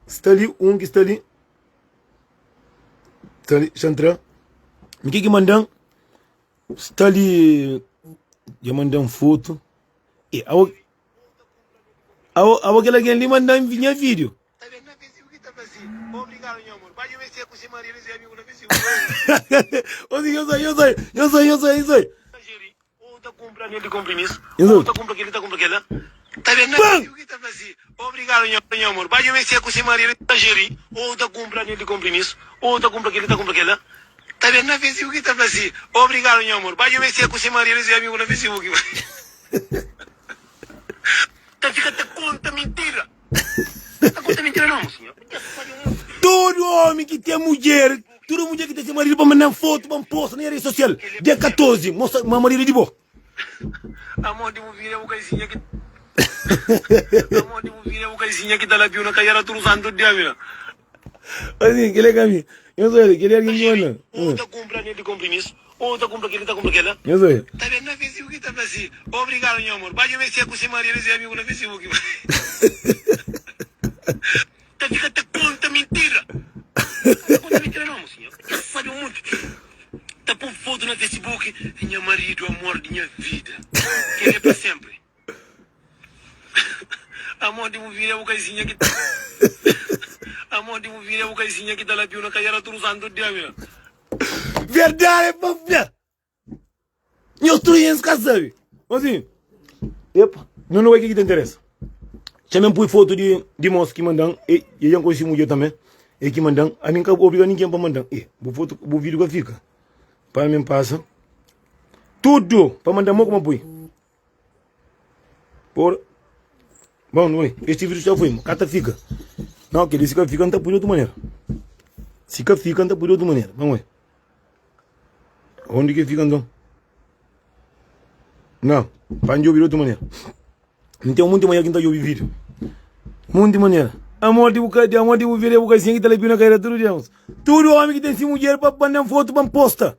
Speaker 1: Sta li um ki sta li. Sta li, xa ntra. Mi kel ki mandan Sta li dja manda-m fotu e awo awo awo kel algen li manda-m nha vídiu.
Speaker 2: Ta ben na Facebook ta fla si, Obrigado nha amor. Ba djobe si é ku si marido si amigo na Facebook. Ta fika ta konta mintira. Ta konta mintira não, senhor.
Speaker 1: Tudu omi ki ten mudjer, tudu mudjer ki ten se maridu pa manda-m fotu pa N posta na nha redi sosial dia 14, mostra ma maridu é di bo.
Speaker 2: Amor di bu vida é bu kaisinha ki Amor di bu vida é bu kaisinha ki ta lapiu na kaiera tudu santu dia, mina.
Speaker 1: Assim, kel é ka mi. Nhos oia, kel é algen ki manda.
Speaker 2: Ou ta kunpra anel di konprimisu, ou ta kunpra kel-li, ta kunpra kel-la.
Speaker 1: Nhos oia.
Speaker 2: Ta ben na Facebook ta fla si, Obrigadu nha amor. Ba djobe si é ku si maridu si amigu na Facebook. Ta fika ta konta mintira. Ta konta mintira não, mosinha. Dja sabe un monti. Ta pô fotu na Facebook, Nha maridu, amor di nha vida. Kel-li é pa senpri. Amor di bu vida é bu kaisinha ki Amor di bu vida é bu kaisinha ki ta lapiu na kaiera tudu santu dia mina.
Speaker 1: Verdade é pa fla. Nhos tudo nhos ka sabe. Assim, epa, não não é que que te interessa. Também pui foto de de moço que mandam e e eu conheci mulher também. E que mandam, a mim ka obriga ninguém para mandar. E, bu foto, bu vídeo que fica. Para mim passa. Tudo para mandar mo como pui. Por Bom, não é? Este vídeo já foi, cá tá fica. Não, que disse que fica, não tá por de outra maneira. Si ka fika, N ta pui di otu manera. Ban oi. Onde ki fika nton? Não, pa N djobe di otu manera. N ten munti manera ki N ta djobe vídeo. Munti manera. Amor di bu ka, amor di bu vida é bu kasinha ki ta lepiu na kaira tudu dia. Tudu omi ki ten si mudjer pa manda-m fotu pa N posta.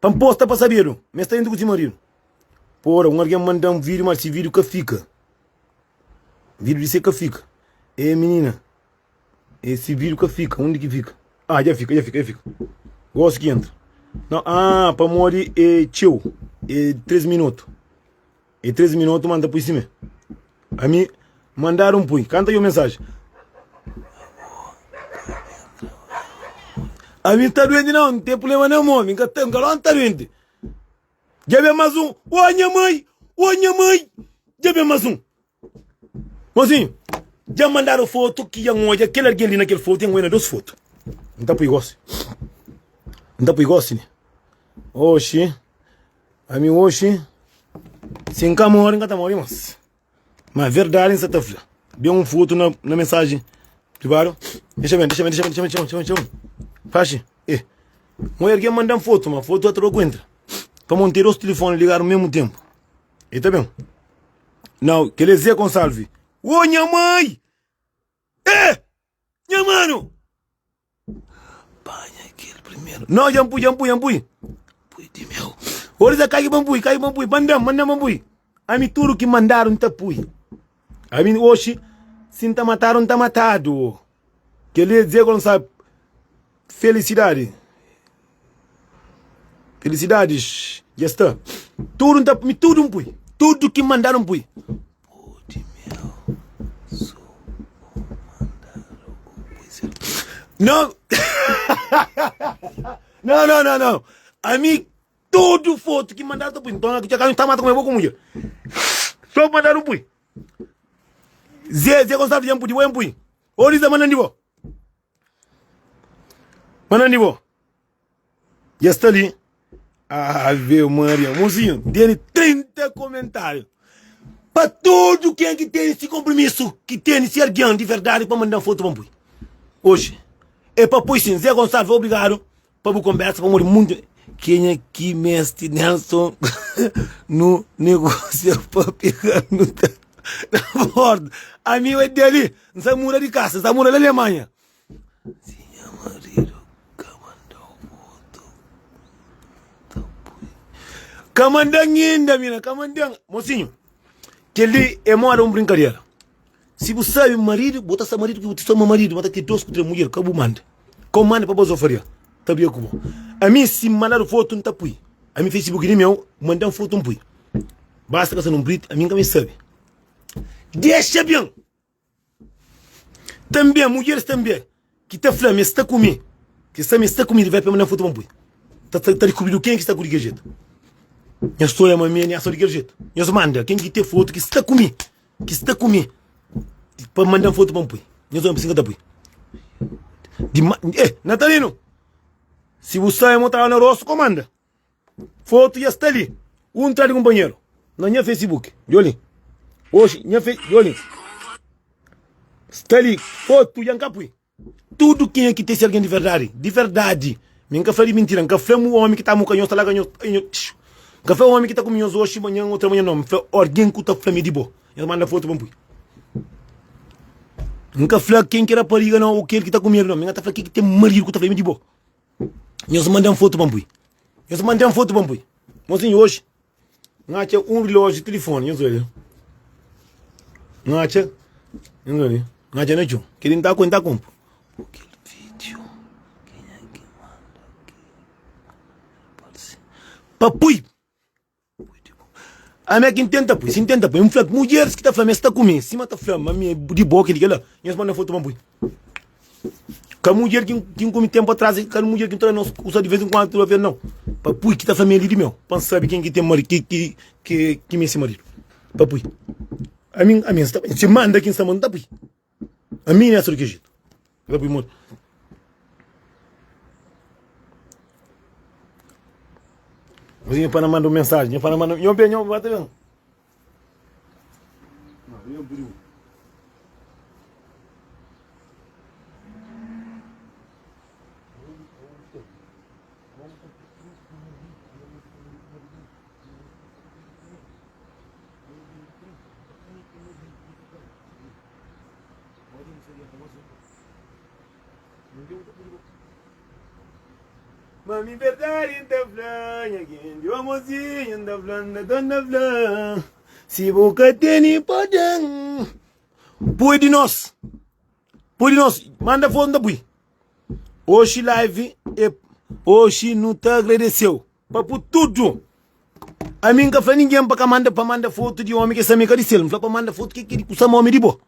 Speaker 1: Pa N posta pa sabedu ma es sta dentru ku si maridu. Pora, un algen manda-m vídeo, ma si vídeo ka fika. Vídeo di se ka fika. E minina, e si vídeo ka fika, undi ki fika? Ah, dja fika, dja fika, dja fika. Gosi ki entra. Não, ah, pamodi é txeu, é 3 minutu. É 3 minutu, ma N ta pui simé. Ami, mandadu N pui. Kanta yo mensaji. Ami N ta duenti não, N ten problema na mon, mi N ka ta, N ka N ta duenti. Dja ben mas un. Oh nha mai, oh nha mai. Dja ben mas un. Mozinho, dja mandadu fotu ki dja N odja kel algen li na kel fotu, dja N odja na dos fotu. N ta pui gosi. N ta pui gosi li. Oxi, ami oxi, si N ka mori, N ka ta mori mas. Ma verdadi N sa ta fla. Ben un fotu na, na mensaji privadu. Dexa ben, dexa ben, dexa ben, dexa ben, dexa ben, dexa ben. Faxi, eh. Un algen manda-m fotu, ma fotu atra ku entra. Pamodi N ten dos tilifoni ligadu mesmu tenpu. E ta ben. Nau, kel é Zé Gonçalves. Ô, nha mai! Eh! Nha mano! Panha kel primeiro. Não, já pui, já pui, já pui. Pui di meu. Ora cai que pui, cai pui. Mandam, mandam pui. A mim tudo que mandaram tá pui. A mim hoje, se tá mataram, tá matado. Que ele dizer quando sabe felicidade. Felicidades, já está. Tudo tá, tudo pui. Tudo que mandaram pui. Não, não, não, não, não. A mim, tudo foto que mandaram, tá Então, aqui tá mata com com mulher. Só mandaram pui. Zé, Zé Gonçalves, já pui, pui. pui. Oriza mandando Mandando Dja sta li. Ave Maria. Mozinho, dele 30 comentário. Pa tudo quem que tem esse compromisso, que tem esse alguém de verdade para mandar foto para pui. Hoje. É para pui sim. Zé Gonçalves, obrigado para bu conversa, para morrer muito. Quem é que mestre Nelson no negócio para pegar no na borda? Amigo é dele, não sai mura de casa, sai mura da Alemanha. Si nha maridu ka manda-u fotu, N ta pui. Ka manda-m inda, mina, ka manda-m. Mosinhu, kel-li é moda un brinkadera. Si bu sabe maridu, bu ta sabe maridu ki bu ta txoma maridu, ma ta ten dos ku tres mudjer, ka bu manda. Ka bu manda pa bazofaria, ta bia ku bo. Ami, si N mandadu fotu, N ta pui. Ami, Facebook di meu, manda-m fotu, N pui. Basta ka sta nun priti, ami N ka meste sabe. Dexa ben! Tanbê, mudjeris tanbê ki ta fla ma es sta ku mi, ki sta ma es sta ku mi, di verpe ma na futu pa N pui. Ta ta dikubridu ken ki sta ku di kel jetu. Nhos ta oia ma mi é nessa di kel jetu. Nhos manda ken ki ten fotu ki sta ku mi, ki sta ku mi, pa manda-m fotu pa N pui. Nhos oia ma si N ka ta pui. Di ma, eh, Natalino, si bu sabe ma bu ta na rostu, ko manda. Fotu dja sta li. Un tra di kunpanheru na nha Facebook. Djo li. Oxi, nha fe, djo li. Sta li. Fotu dja N ka pui. Tudu kenha ki ten si algen di verdadi, di verdadi. Mi N ka fla di mintira. N ka fla mu omi ki ta muka nhos, ta larga nhos. N ka fla omi ki ta kume nhos oxi, manhan, otra manhan, no. N fla algen ku ta fla mi di bo. Nhos manda fotu pa N pui. N ka fla ken ki rapariga, no, o kel ki ta kumedu, no. Mi N ka ta fla ken ki ten maridu ku ta fla mi di bo. Nhos manda-m fotu pa N pui. Nhos manda-m fotu pa N pui. Mozinho, oji N atxa un rilójiu tilifoni, nhos odja. N atxa, nhos odja, N atxa na txon. Kel-li N ta ku, N ta konpo. Kel vídiu, kenha ki manda ki pa pui. Ami é ki N tenta pui, si N tenta pui, N fla mudjeris ki ta fla ma es sta ku mi, sima ta fla ma mi é di bo, kel-li, kel-la, nhos manda fotu pa N pui. Ka mudjer ki N kumi tenpu atras, ka mudjer ki N ta nos kusa di vez en kuandu, tudu vez nau. Pa pui ki ta fla mi é li di meu, pa N sabe ken ki ten mari, ki, ki, ki, ki mi é se maridu. Pa pui. Ami, ami N sta, si manda ki N sta manda, N ta pui. Ami N é so di kel jetu. N ta pui modi. Mas nha pa na manda un mensagem, nha pa na manda, nho ben, nho bata ben. Ma mi verdadi N ta fla Nha genti ô mozinha N ta fla N ta torna fla Si bu ka tene pa da-m Pui di nos Pui di nos Manda fotu N ta pui Oxi live é Oxi nu ta agradeceu Pa pu tudu Ami N ka fla ningen pa ka manda pa manda fotu di omi ke sa mi ka di sel N fla pa manda fotu ke ki ku sa ma omi di bo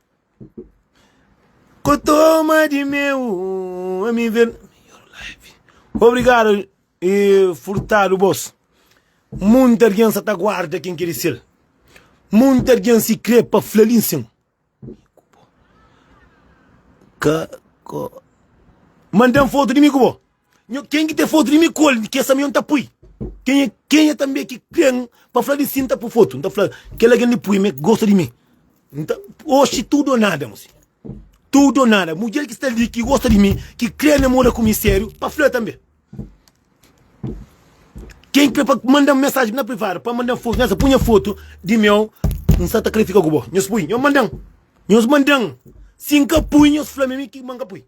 Speaker 1: Ko toma di meu ami ver Obrigado e furtado bos Munta algen sa ta guarda ken ki di sel Munta algen si kre pa fla li nsin Ka ko Mandan fotu di mi ku bo Nho, ken ki ten fotu di mi ku el, kes ami N ta pui. Kenha, kenha tanbe ki kre-m pa fla di si, N ta pui fotu. N ta fla, kel algen li pui ma el gosta di mi. N ta, oxi tudu o nada, mosi. Tudu o nada. Mudjer ki sta li, ki gosta di mi, ki kre namora ku mi sériu, pa fla tanbe. Ken kre pa manda-m mensaji na privadu, pa manda-m fotu, nessa, pui nha fotu di meu, N sa ta kre fika ku bo. Nhos pui, nhos manda-m. Nhos manda-m. Si N ka pui, nhos fla-m mi ki ma N ka pui.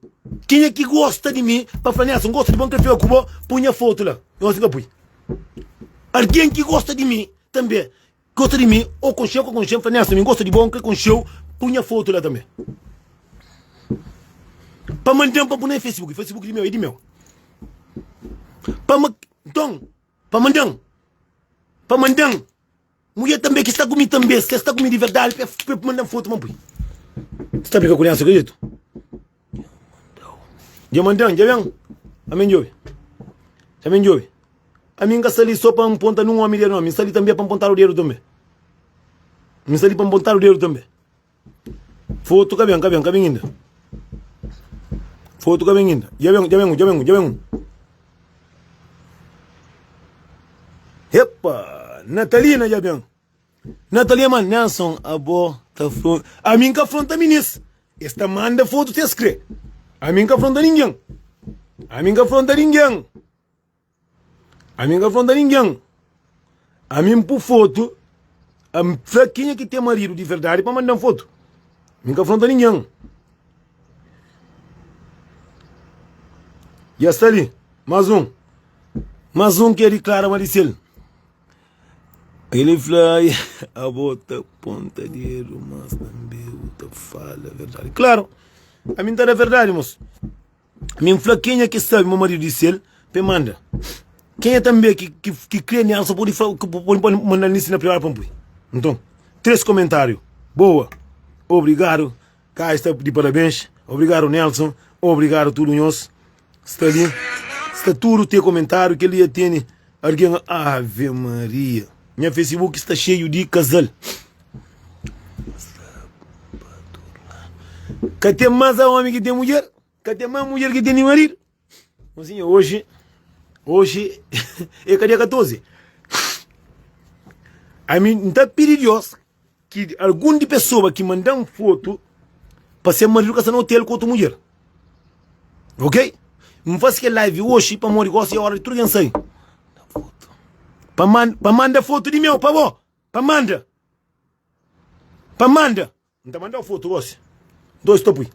Speaker 1: Kenha ki gosta di mi pa fla Nelson, N gosta di bo, N kre fika ku bo, pui nha fotu la. Nhos N ka pui. Algen ki gosta di mi tanbe, gosta di mi, ô konxe-u ô ka konxe-m, fla Nelson, mi N gosta di bo, N kre konxe-u, pui nha fotu la tanbe. Pa manda-m pa pui na Facebook, Facebook di meu é di meu. Pa ma, nton, pa manda-m, pa manda-m. Mulher tanbe ki sta ku mi tanbe, se sta ku mi di verdadi, pa pa manda-m fotu pa N pui. Sta brinka ku Nelson, ka jetu? Dja manda-m, dja ben? Ami N djobe. Ami N djobe. Ami N ka sta li so pa N ponta nun omi dedu, no. Mi sta li tanbe pa N pontadu dedu tanbe. Mi sta li pa N pontadu dedu tanbe. Fotu ka ben, ka ben, ka ben inda. Fotu ka ben inda. Dja ben, dja ben, dja ben, dja ben. Epa, Natalina dja ben. Natalina ma Nelson, abo ta afronta. Ami N ka afronta minis. Es ta manda fotu si es kre. Ami N ka afronta ningen. Ami N ka afronta ningen. Ami N ka afronta ningen. Ami N pu fotu, N fla kenha ki ten maridu di verdadi pa manda-m fotu. Mi N ka afronta ningen. Dja sta li, más un. Más un ki é diklara ma di sel. Ele fla, abo ta ponta dedu, mas tanbe bu ta fala verdadi. Klaru, ami N ta da verdadi, mosu. Mi N fla kenha ki sabe ma maridu di sel pa e manda. Kenha tanbe ki ki kre Nelson pode fla pode pode manda li si na privadu pa N pui. Nton, 3 komentariu. Boa. Obrigadu. Kai sta di parabens. Obrigadu Nelson. Obrigadu tudu nhos. Sta li. Sta tudu te komentariu kel li tene algen Ave Maria. Nha Facebook sta xeiu di kazal. Ka ten más a omi ki ten mudjer, ka ten más mudjer ki tene maridu. Mozinha, oji, oji é ka dia 14. Ami N ta pidi Dios ki algun di pesoa ki manda-m fotu pa se maridu ka sta na otel ku otu mudjer. Ok? N fasi kel live oji pamodi gosi é ora di tudu gen sai. Pa manda fotu di meu pa bo, pa manda. Pa manda. N ta mandau fotu gosi. Nton es ta pui.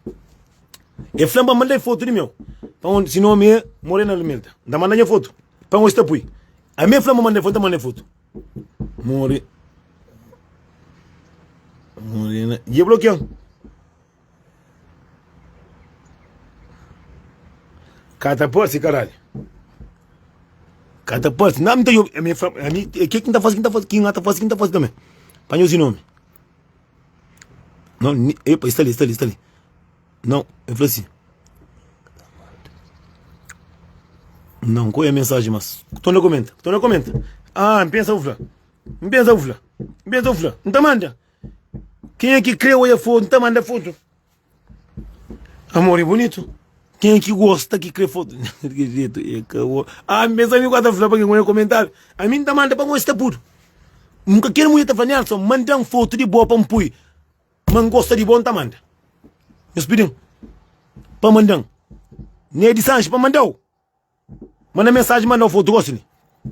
Speaker 1: E fla-m pa manda-i fotu di meu. Pa onde si nomi é Morena Almeida. N ta manda nha fotu. Pa onde es ta pui. Ami e fla-m pa manda-i fotu, N ta manda-i fotu. More. Morena. Dja blokia-m. Ka ta parse, karalhu. Ka ta parse. Nau, mi ta djobe. Ami fla, ami, é ke ki N ta fase, ki N ta fase, ki N ta fase, ki N ta fase tanbe. Pa nhos di nomi. Não, epa, está ali, está ali, está ali. Não, eu falei assim. Não, qual é a mensagem, mas? Tô na comenta, tô na comenta. Ah, pensa o fla. Pensa o fla. Pensa o fla. Não tá manda. Quem é que crê olha foto, não tá manda foto. Amor é bonito. Quem é que gosta que crê foto? Que jeito, é acabou. Ah, pensa amigo tá fla para quem olha comentário. A mim tá manda para gosta puro. Nunca quero mulher tá falando, Nelson, manda um foto de boa para um pui. Mas gosta de bom tá manda. Meus pedindo. Pa mandam. Nedi Sanches pa mandau. Manda mensagem, manda foto, gosta li.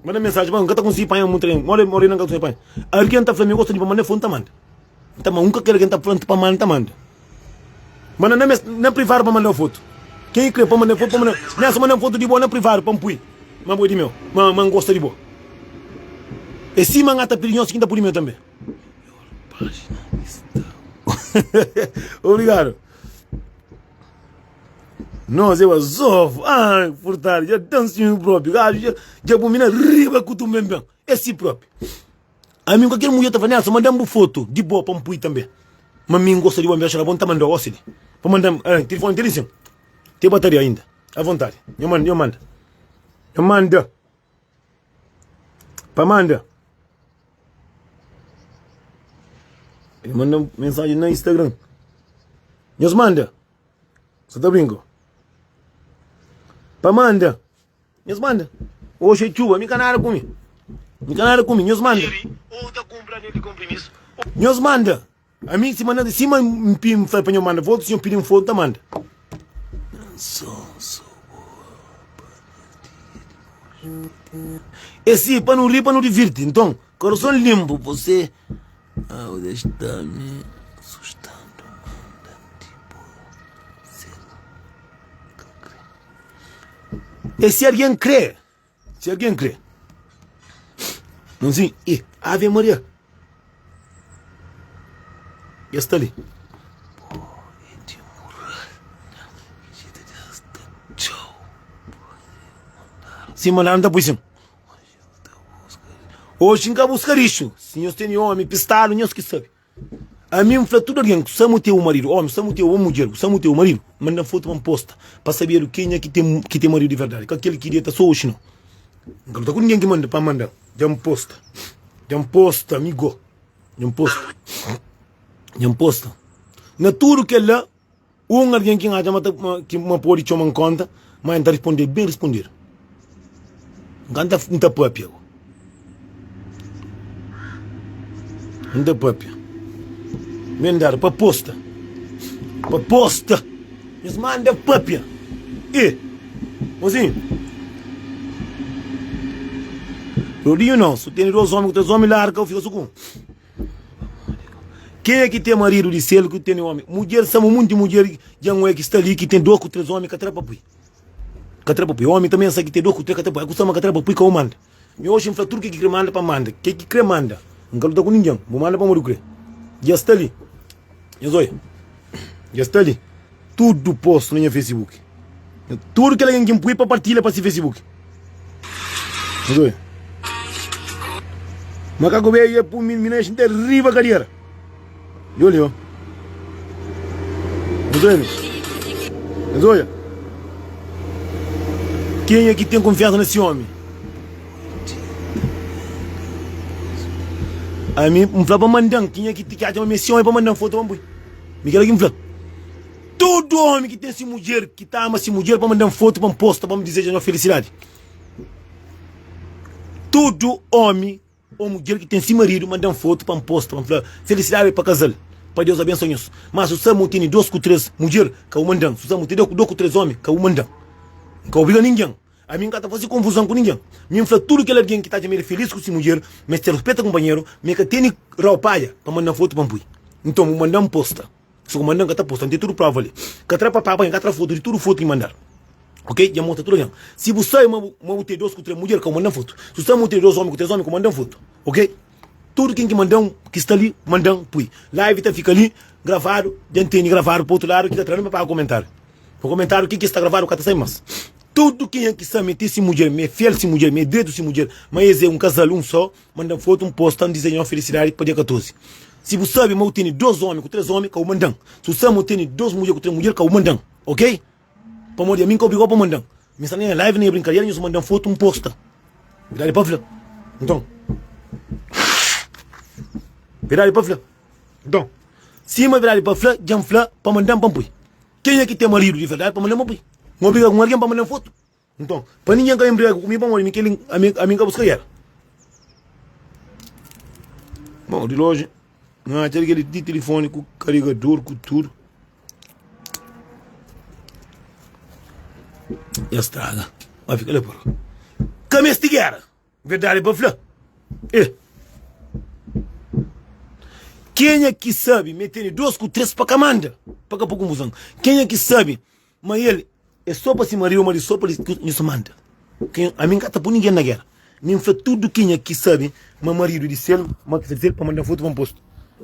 Speaker 1: Manda mensagem, mas nunca ta consegui panha muito alguém. More, more nunca consegui panha. Alguém ta fla, me gosta de pa manda foto, ta manda. Ta manda, nunca quero alguém ta fla pa manda, ta manda. Manda na mes na privadu pa mandau fotu. Ken ki kre pa manda fotu pa manda. Nelson manda fotu di bo na privadu pa N pui ma bo é di meu, ma ma N gosta di bo. É sima N ata pidi nhos ki N ta pudi meu tanbe. Obrigadu. Nos é bazofu. Ai, furtadu dja dan siumi propi. Gaju dja dja bu mina riba ku tu ben ben. É si propi. Ami ku kel mudjer ta fla, Nelson, manda-m bu fotu di bo pa N pui tanbe. Ma mi N gosta di bo, N ben xora bo, N ta manda-u osi li. Pa manda-m, eh, tilifoni ten li sin. Ten bataria inda. Avontadi. Nho manda, nho manda. Nho manda. Pa manda. Ele manda mensagem na Instagram. Nhos manda. Você tá brinco? Pa manda. Nhos manda. Oxi é txuba, mi ka nada ku mi. Mi ka nada ku mi, nhos manda. Nhos manda. Ami si manda, sima N pi N fla pa nho manda fotu, si nho pidi-m fotu, N ta manda. É si, pa nu ri, pa nu divirti. Nton, korason linpu, você ah, você está me assustando. Manda tipo, se ka kre. E si algen krê, si algen krê. Nonsin, e Ave Maria. E sta li. Si mandadu, N ta pui sin. Oxi N ka buska lixu. Si nhos tene omi pistadu, nhos ki sabe. Ami N fla tudu algen ku sa muteu maridu, omi sa muteu o mudjer ku sa muteu maridu, manda fotu pa N posta pa sabedu kenha ki ten ki ten maridu di verdadi, ka kel ki deta so oxi nau. N ka luta ku ningen ki manda pa manda, dja N posta, dja N posta ami go, dja N posta, dja N posta. Na tudu kel la. Un algen ki N atxa ma ta ki ma pode txoma-m kónta, má N ta responde-l ben respondedu. N ka ta N ta pâpia go. N ta pâpia. Ben dadu pa posta. Pa posta. Nhos manda pâpia. E, mozinhu. Rodinhu nau, su tene dos ómi ku tres ómi, larga, fika so ku un. Kenha ki ten maridu di sel ku tene omi? Mudjer sama munti mudjer dja n'oia ki sta li ki ten dos ku tres omi ka tra pa pui. Ka tra pa pui. Omi tanbe sa ki ten dos ku tres ka tra pa pui. Ku sama ka tra pa pui ka u manda. Mi oxi n'fla tudu ke ki kre manda pa manda. Ke ki kre manda. N'ka luta ku ningen. Bu manda pamodi bu kre. Dja sta li. Nhos oia. Dja sta li. Tudu postu na nha Facebook. Tudu kel algen ki N pui pa partilha pa si Facebook. Nhos oia. Makaku beju é pui mi na xinta riba kadera. Nhos oia. Nhos oia. Nhos oia. Kenha ki ten konfiansa na si omi? Ami N fla pa mandan, kenha ki ti atxa ma mi é si omi pa mandan foto pa N pui. Mi kel-la ki N fla. Tudu omi ki ten si mudjer, ki ta ama si mudjer, pa manda-m fotu pa N posta pa N dizeja nhos felisidadi. Tudu omi ô mudjer ki ten si maridu, manda-m fotu pa N posta pa N fla felisidadi pa kazal, pa Deus abensua nhos. Má si bu sabe ma bu tene dos ku tres mudjer, ka bu manda-m. Si bu sabe ma bu tene dos ku tres omi, ka bu manda-m. N ka obriga ningen. Ami N ka ta faze konfuzon ku ningen. Mi N fla tudu kel algen ki ta atxa ma el é filís ku si mudjer, ma es ta ruspeta kunpanheru, ma e ka tene raupadja pa manda-m fotu pa N pui. Nton, bu manda-m posta. Si ku manda-m ka ta posta. N ten tudu prova li. Ka tra pa papa, N ka tra fotu di tudu fotu ki mandadu. Ok? Dja mostra tudu algen. Si bu sabe ma bu ma bu ten dos ku tres mudjer, ka bu manda-m fotu. Si bu sabe ma bu ten dos omi ku tres omi, ka bu manda-m fotu. Ok? Tudu ken ki manda-m ki sta li, manda-m pui. Live ta fika li gravadu, dja N tene gravadu pa otu ladu ki ta tra-m pa paga komentariu. Pa komentariu ki ki sta gravadu ka ta sai mas. Tudu kenha ki sta mete si mudjer, ma é fiel si mudjer, ma é dretu si mudjer, ma es é un kazal, un só, manda-m fotu, un posta, N dizeja-m felisidadi pa dia 14. Si bu sabe ma bu tene dos omi ku tres omi, ka bu manda-m. Si bu sabe ma bu tene dos mudjer ku tres mudjer, ka bu manda-m, ok? Pamodi ami N ka obrigau pa manda-m. Mi sta na nha live, na nha brinkadera, nhos manda-m fotu, N posta. Verdadi pa fla. Nton, verdadi pa fla. Nton, sima verdadi pa fla, dja N fla pa manda-m pa N pui. Kenha ki ten maridu di verdadi pa manda-m pa N pui. N obriga un algen pa manda-m fotu? Nton, pa ningen ka ben briga ku mi pamodi mi kel ami, ami N ka buska géra. Bon, di lonji, N atxa kel di tilifoni ku karigador ku tudu. Dja straga. Ba fika la por. Ka meste géra. Verdadi pa fla. E. Kenha ki sabe ma el tene dos ku tres pa ka manda, pa ka poi konfuzon. Kenha ki sabe ma el é so pa si maridu, maridu so pa li, nhos manda. Ami N ka ta poi ningen na gera. Mi N fla tudu kenha ki sabe ma maridu é di sel, ma ki sta di sel, pa manda fotu pa N posta,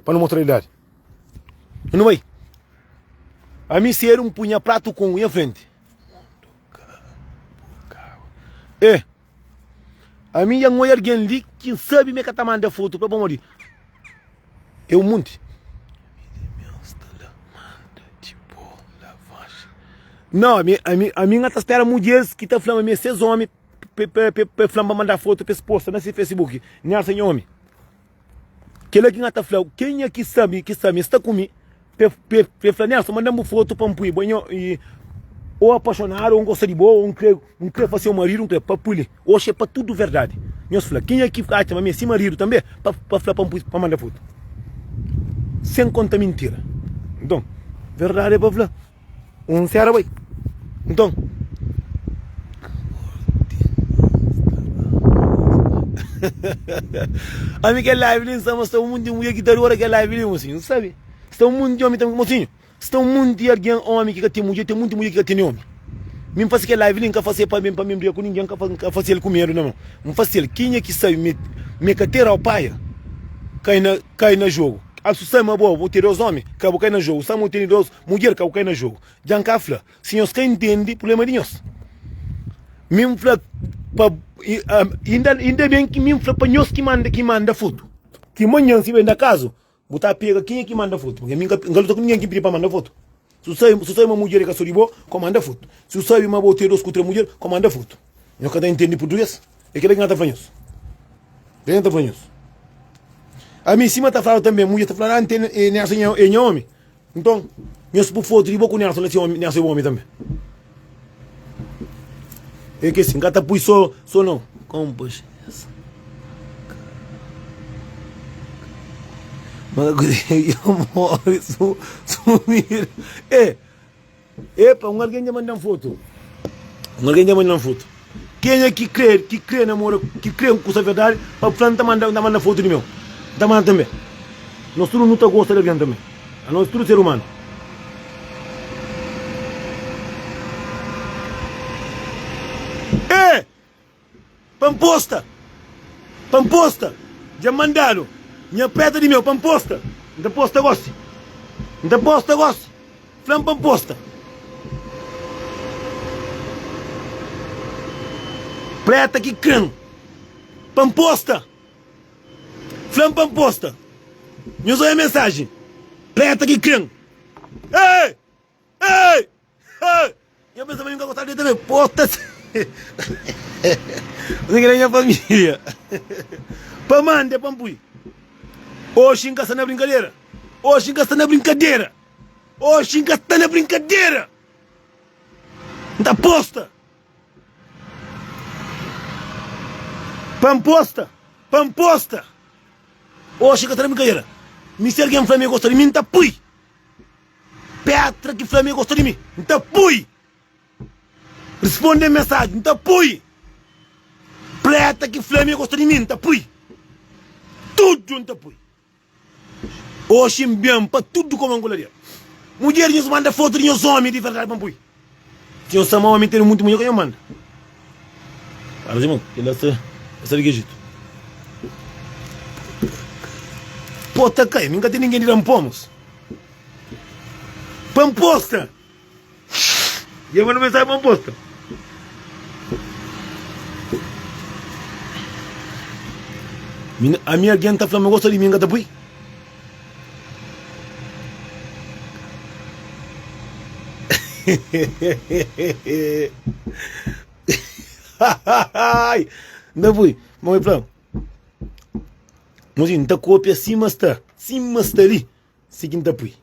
Speaker 1: pa nu mostra realidadi. Nu bai. Ami sedu N pui nha pratu kongu nha frenti. E! Ami dja N oja algen li ki N sabe ma e ka ta manda fotu pa pamodi é un monti. Nau, ami, ami, ami N ka ta spera mudjeris ki ta fla ma mi é ses omi pa, pa, pa, pa fla-m pa manda fotu pa es posta na se Facebook. Nelson nha omi. Kela ki N ta fla, kenha ki sabe, ki sabe, sta ku mi, pe, pe, pe fla, Nelson, manda-m bu fotu pa N pui bo, nho, i, ô apaixonadu, ô N gosta di bo, ô N kre, N kre fase un maridu, N kre, pa pui li. Oxi é pa tudu verdadi. Nhos fla, kenha ki atxa ma mi é si maridu tanbe, pa, pa fla pa N pui, pa manda fotu. Sen konta mintira. Nton, verdadi é pa fla. Un sera bai. Nton. Ami kel live li, nsa ma sta un monti di mulher ki ta adora kel live li, mosinhu. N sabe. Sta un monti di omi tanbe, mosinhu. Sta un monti di algen omi ki ka ten mudjer, ten monti mudjer ki ka tene omi. Mi N fase kel live li, N ka fase pa mi pa mi briga ku ningen, N ka N ka fase el ku medu na mon. N fase el, kenha ki sabe mi mi ka ten raupaia, kai na kai na jogu. Al su sabe ma bo bu ten dos omi, ka bu kai na jogu. Sabe ma bu tene dos Mudjer ka bu kai na jogu. Dja N ka fla. Si nhos ka intende, prubléma di nhos. Mi N fla pa inda inda ben ki mi N fla pa nhos ki manda ki manda fotu. Ki manhan si ben da kazu, bu ta pega kenha ki manda fotu. Purke mi N ka N ka luta ku ningen ki pidi pa manda fotu. Si bu sabe si bu sabe ma mudjer e ka so di bo, ko manda fotu. Si bu sabe ma bo ten dos ku tres mudjer, ko manda fotu. Nhos ka ta intende purtuges? É kila ki N ta fla nhos. Kila ki N ta fla nhos. Ami sima ta fladu tanbe, mudjer ta fladu, ah N ten Nelson é nha omi. Nton, nhos pui fotu di bo ku Nelson na si omi, Nelson é bu omi tanbe. É ke si, N ka ta pui so, so no. Kompas. Mas eu morre su, sumir. É. Epa, un algen dja manda-m fotu. Un algen dja manda-m fotu. Kenha ki kre, ki kre namora, ki kre un kusa verdadi, pa fla N ta manda, N ta manda fotu di meu. N ta manda tanbe. Nos tudu nu ta gosta di algen tanbe. Anos tudu ser umanu. E! Pa N posta, pa N posta Dja N mandadu nha preta di meu pa N posta N ta posta gosi, N ta posta gosi Fla-m pa N posta Preta ki kre-m pa N posta Fla-m pa N posta Nhos oia mensajen Preta ki kre-m Ei! Ei! Ei! Nha pensa ma mi ka gostaba di tanbe Pota si Você kre nha família Pa manda pa N pui Oxi N ka sta na brinkadera Oxi N ka sta na brinkadera Oxi N ka sta na brinkadera N ta posta Pa N posta Pa N posta Oxi N ka sta na brinkadera Mi si algen fla ma e gosta di mi N ta pui Petra ki fla ma e gosta di mi, N ta pui. Risponde mensaji, N ta pui. Preta ki fla ma e gosta di mi, N ta pui. Tudu N ta pui. Oxi N ben pa tudu koma N kula Mudjer, nhos manda fotu di nhos omi di verdadi pa N pui. Si nhos ama omi, ten munti mudjer ka nhos manda. Fala si, kel-la sta, sta di ki jetu? Po ta kai, mi N ka ten ningen di da-m po, mos. Pa N posta. Dja manda mensaji pa N posta. Mi, ami algen ta fla ma gosta di mi, N ka ta pui. N ta pui. Ma el fla, Mozinho, N ta kopia sima sta, sima sta li. Si ki N ta pui.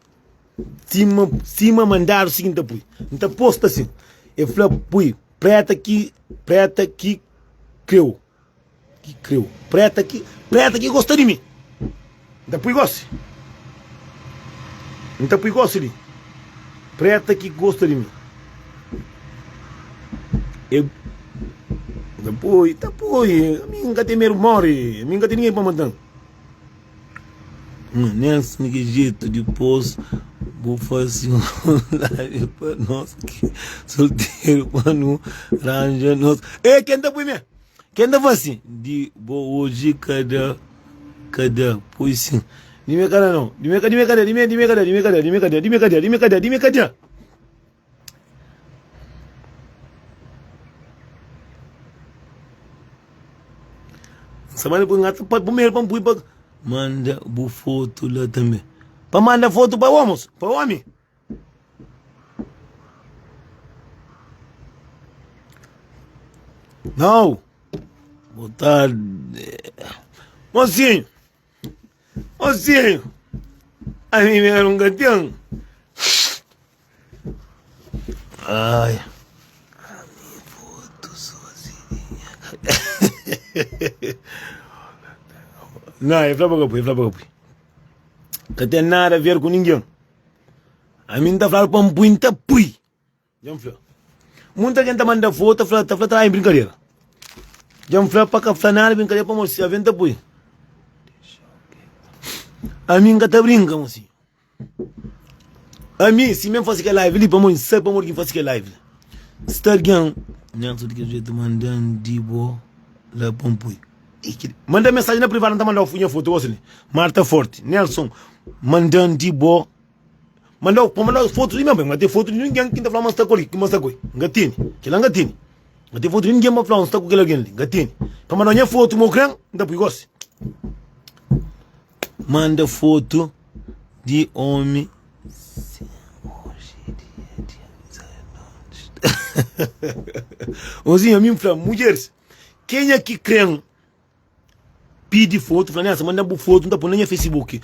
Speaker 1: Sima, sima mandadu si ki N ta pui. N ta posta sin. E fla, pui preta ki, preta ki kreu. Ki kreu. Preta ki, preta ki gosta di mi. N ta pui gosi. N ta pui gosi li. Preta ki gosta di mi. E, N ta pui, ta pui. Mi N ka ten medu mori. Mi N ka ten ninguém pa matan. Nelson ki jetu dipos bu fasi un live pa nos ki solteru pa nu ranja nos e ken ta pui me ken ta fasi di bo oji kada kada pui sin di me kada no di me di me kada di me di me kada di me kada di me kada di me kada di me kada di me kada. Semana depois ngata pa primeiro pa pui pa manda bu foto lá também. Pa manda foto pa homos, pa homem. Não. Boa tarde. Mocinho. Mocinho. A mim mesmo nunca tem. Ai. Ami foto sozinha. Não, é fla pa ka pui, é fla pa ka pui. Ka ten nada a ver ku ninguém. A mim ta fladu pa N pui, N ta pui. Dja N fla. Munta algen ta manda foto, ta fla, ta fla, ta brincadeira. Dja N fla pa ka fla nada brincadeira pamodi si algen ta pui. Ami N ka ta brinca, mocinho. Ami, si mi fasi kel live li, pamodi N sabe pamodi ki N fasi kel live li. Sta algen, Nelson di kel jetu manda-m di bo la pa N pui. Manda mensajen na privadu, N ta manda-u nha fotu gosi li. Marta Forti, Nelson manda-m di bo, manda-u, pa manda-u fotu di mi, N ka ten fotu di ningen ki N ta fla ma N sta ku li, ki ma N sta ku el. N ka tene, kila N ka tene. N ka ten fotu di ningen pa fla-u N sta ku kel algen li, N ka tene. Pa manda-u nha fotu ma u kre-m, N ta pui gosi. Manda fotu di omi sen oji dia di Ozinho, ami N fla, mudjeris, kenha ki kre-m pidi fotu, fla, Nelson, manda-m bu fotu, N ta poi na nha Facebook,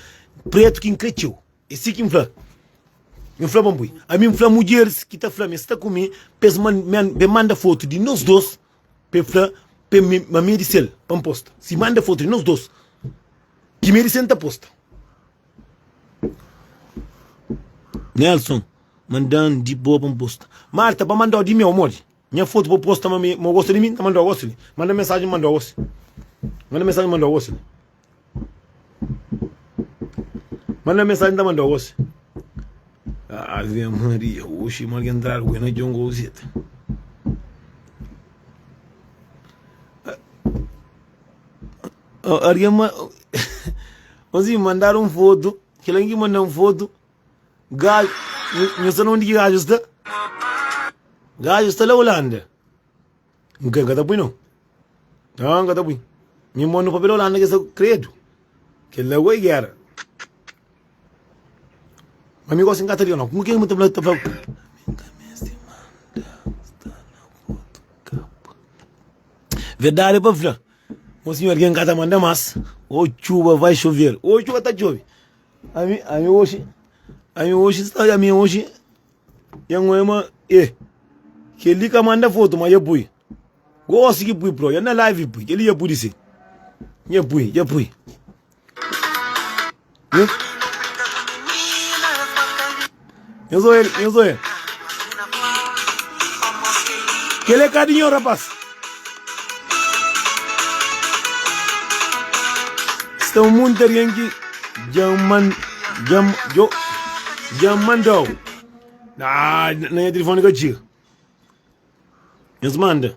Speaker 1: pretu ki N kre txeu. É si ki N fla. N fla pa N poi. Ami N fla mudjeris ki ta fla ma es sta ku mi, pa es manda fotu di nos dos, pa e fla pa mi ma mi é di sel pa N posta. Si manda fotu di nos dos ki mi é di sel N ta posta. Nelson manda-m di bo pa N posta. Marta pa mandau di meu modi? Nha fotu pa posta ma mi ma gosta di mi N ta mandau gosi li. Manda mensajen N mandau gosi. Manda mensajen N mandau gosi li. Manda mensajen N ta mandau gosi. Ave Maria, oxi ma algen entradu ku el na djongo uzeta. Algen ma Ozi mandadu un fotu, kel algen ki manda un fotu, gaju, nhu sta na undi ki gaju sta? Gaju sta la Holanda. N ka ta pui no. Não, N ka ta pui. Mi mô no papel Holanda ki sta kredu. Kel la goi gera. Ma mi gosi N ka ta liga no. Kuma ki mi ta fla ta fla. Mi ka meste manda sta na foto kapa. Verdade é pa fla. Mo senhor, alguém ka ta manda mas. Ô txuba vai chover. Ô txuba ta txobe. Ami, ami hoje, ami hoje sta, ami hoje Nha irma e kel-li ka manda fotu ma dja pui. Gosi ki pui pro, dja na live pui, kel-li dja pui di si. Dja pui, dja pui. Nhos oia, nhos oia. Kel-li é ka di nho, rapaz. Sta munti algen ki dja man, dja, djo, dja mandau. Ah, na nha telefone ka txiga. Nhos manda.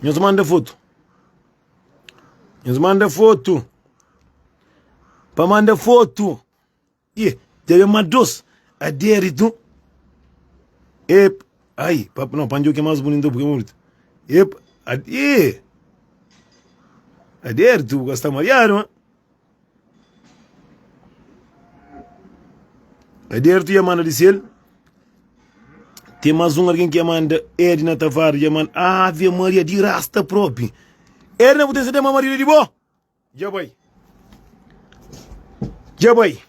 Speaker 1: Nhos manda foto. Nhos manda foto. Pa manda foto. Ih, dja ben más dos adéritu. Ep, ai, pa, não, pa que é mais bonito porque é bonito. Ep, ad, ih, adéritu, bu ka sta mariadu, ma. Adéritu dja manda di sel. Tem mais um alguém que manda Edna Tavares dja manda Ave Maria di rasta propi. Edna, bu tem certeza ma maridu é di bo? Dja bai. Dja bai.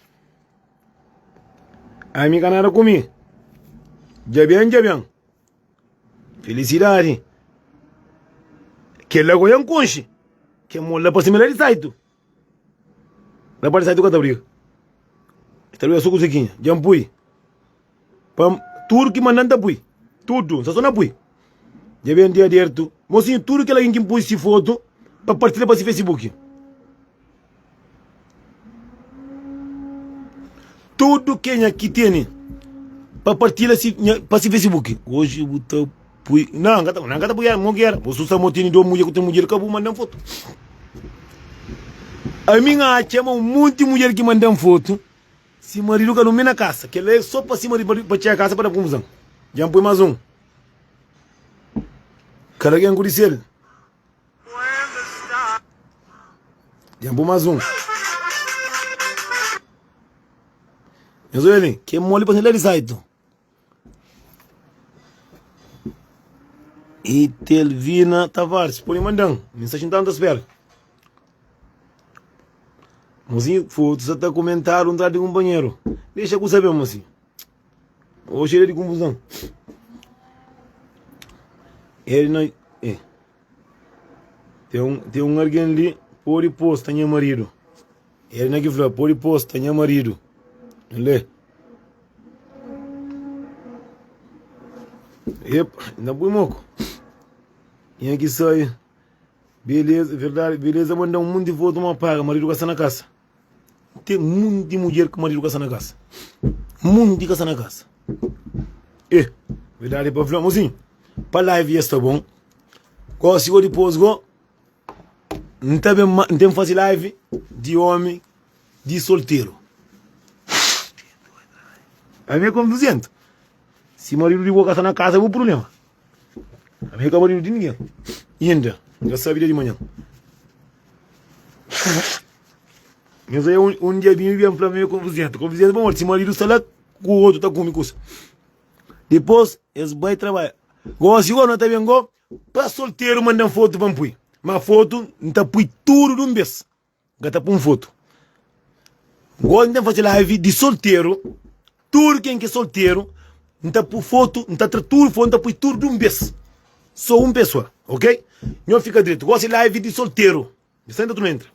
Speaker 1: Ami ka nada ku mi. Dja ben, dja ben. Felisidadi. Kel la go ya N konxe. Kel mo la parse-m la di saitu. La pa di saitu ka ta briga. Ta briga so ku Zekinha. Dja N pui. Pa tudu ki manda N ta pui. Tudu. N sta so na pui. Dja ben dia dertu. Mosinhu, tudu kel algen ki N pui si fotu pa partilha pa si Facebook. Tudu kenha ki tene pa partilha si nha pa si Facebook. Oji bu ta pui Não, nka ta não nka ta pui mo gera. Bu susa mo tene do mudjer ku ten mudjer ka bu mandan foto. Ami n atxa ma un monti mudjer ki mandan foto si maridu ka durmi na kasa. Kela é so pa si maridu pa txega kasa pa da konfuzon. Dja n pui mas un. Kada ken ku di sel. Dja n pui mas un. Nhos oja li, ke moli pa la di saitu. Itelvina Tavares, pode manda-m mensajen ta spera. Mozinho, foto sa ta komentadu un trás di kunpanheru. Dexa ku sabe, mozinho. Oxi é dia di konfuzon. El na eh. Ten un, ten un algen li pode posta nha maridu. El na ki fla pode posta nha maridu. Lê. Epa, na pui moco. Nha ki sai. Beleza, verdade, beleza manda um monte de foto, mas paga, marido ka sta na casa. Ten munti mudjer ku maridu ka sta na kasa. Munti ka sta na kasa. E, verdadi pa fla, mozinhu, pa live ya sta bon. Gosi go dipos go, N ta ben, N ten fazi live di omi di solteru. Ami é konfuzentu. Si maridu di bo ka sta na kasa, é bu problema. Ami é ka maridu di ningen. Inda, N ka sabe dia di manhan. Nhos é un, un diabinhu ben fla mi é konfuzentu. Konfuzentu pamodi si maridu sta la ku otu ta kume kusa. Dipôs es bai trabadja. Gosi go no ta ben go pa solteru manda-m fotu pa N pui. Ma fotu N ta pui tudu di un bes. N ka ta pui un fotu. Gosi N ta fase live di solteru, tudu ken ki é solteru N ta pui fotu, N ta tra tudu fotu N ta pui tudu di un bes. So un pesoa, ok? Nho fika dretu. Gosi live di solteru. Nhos ta entra, tu no entra?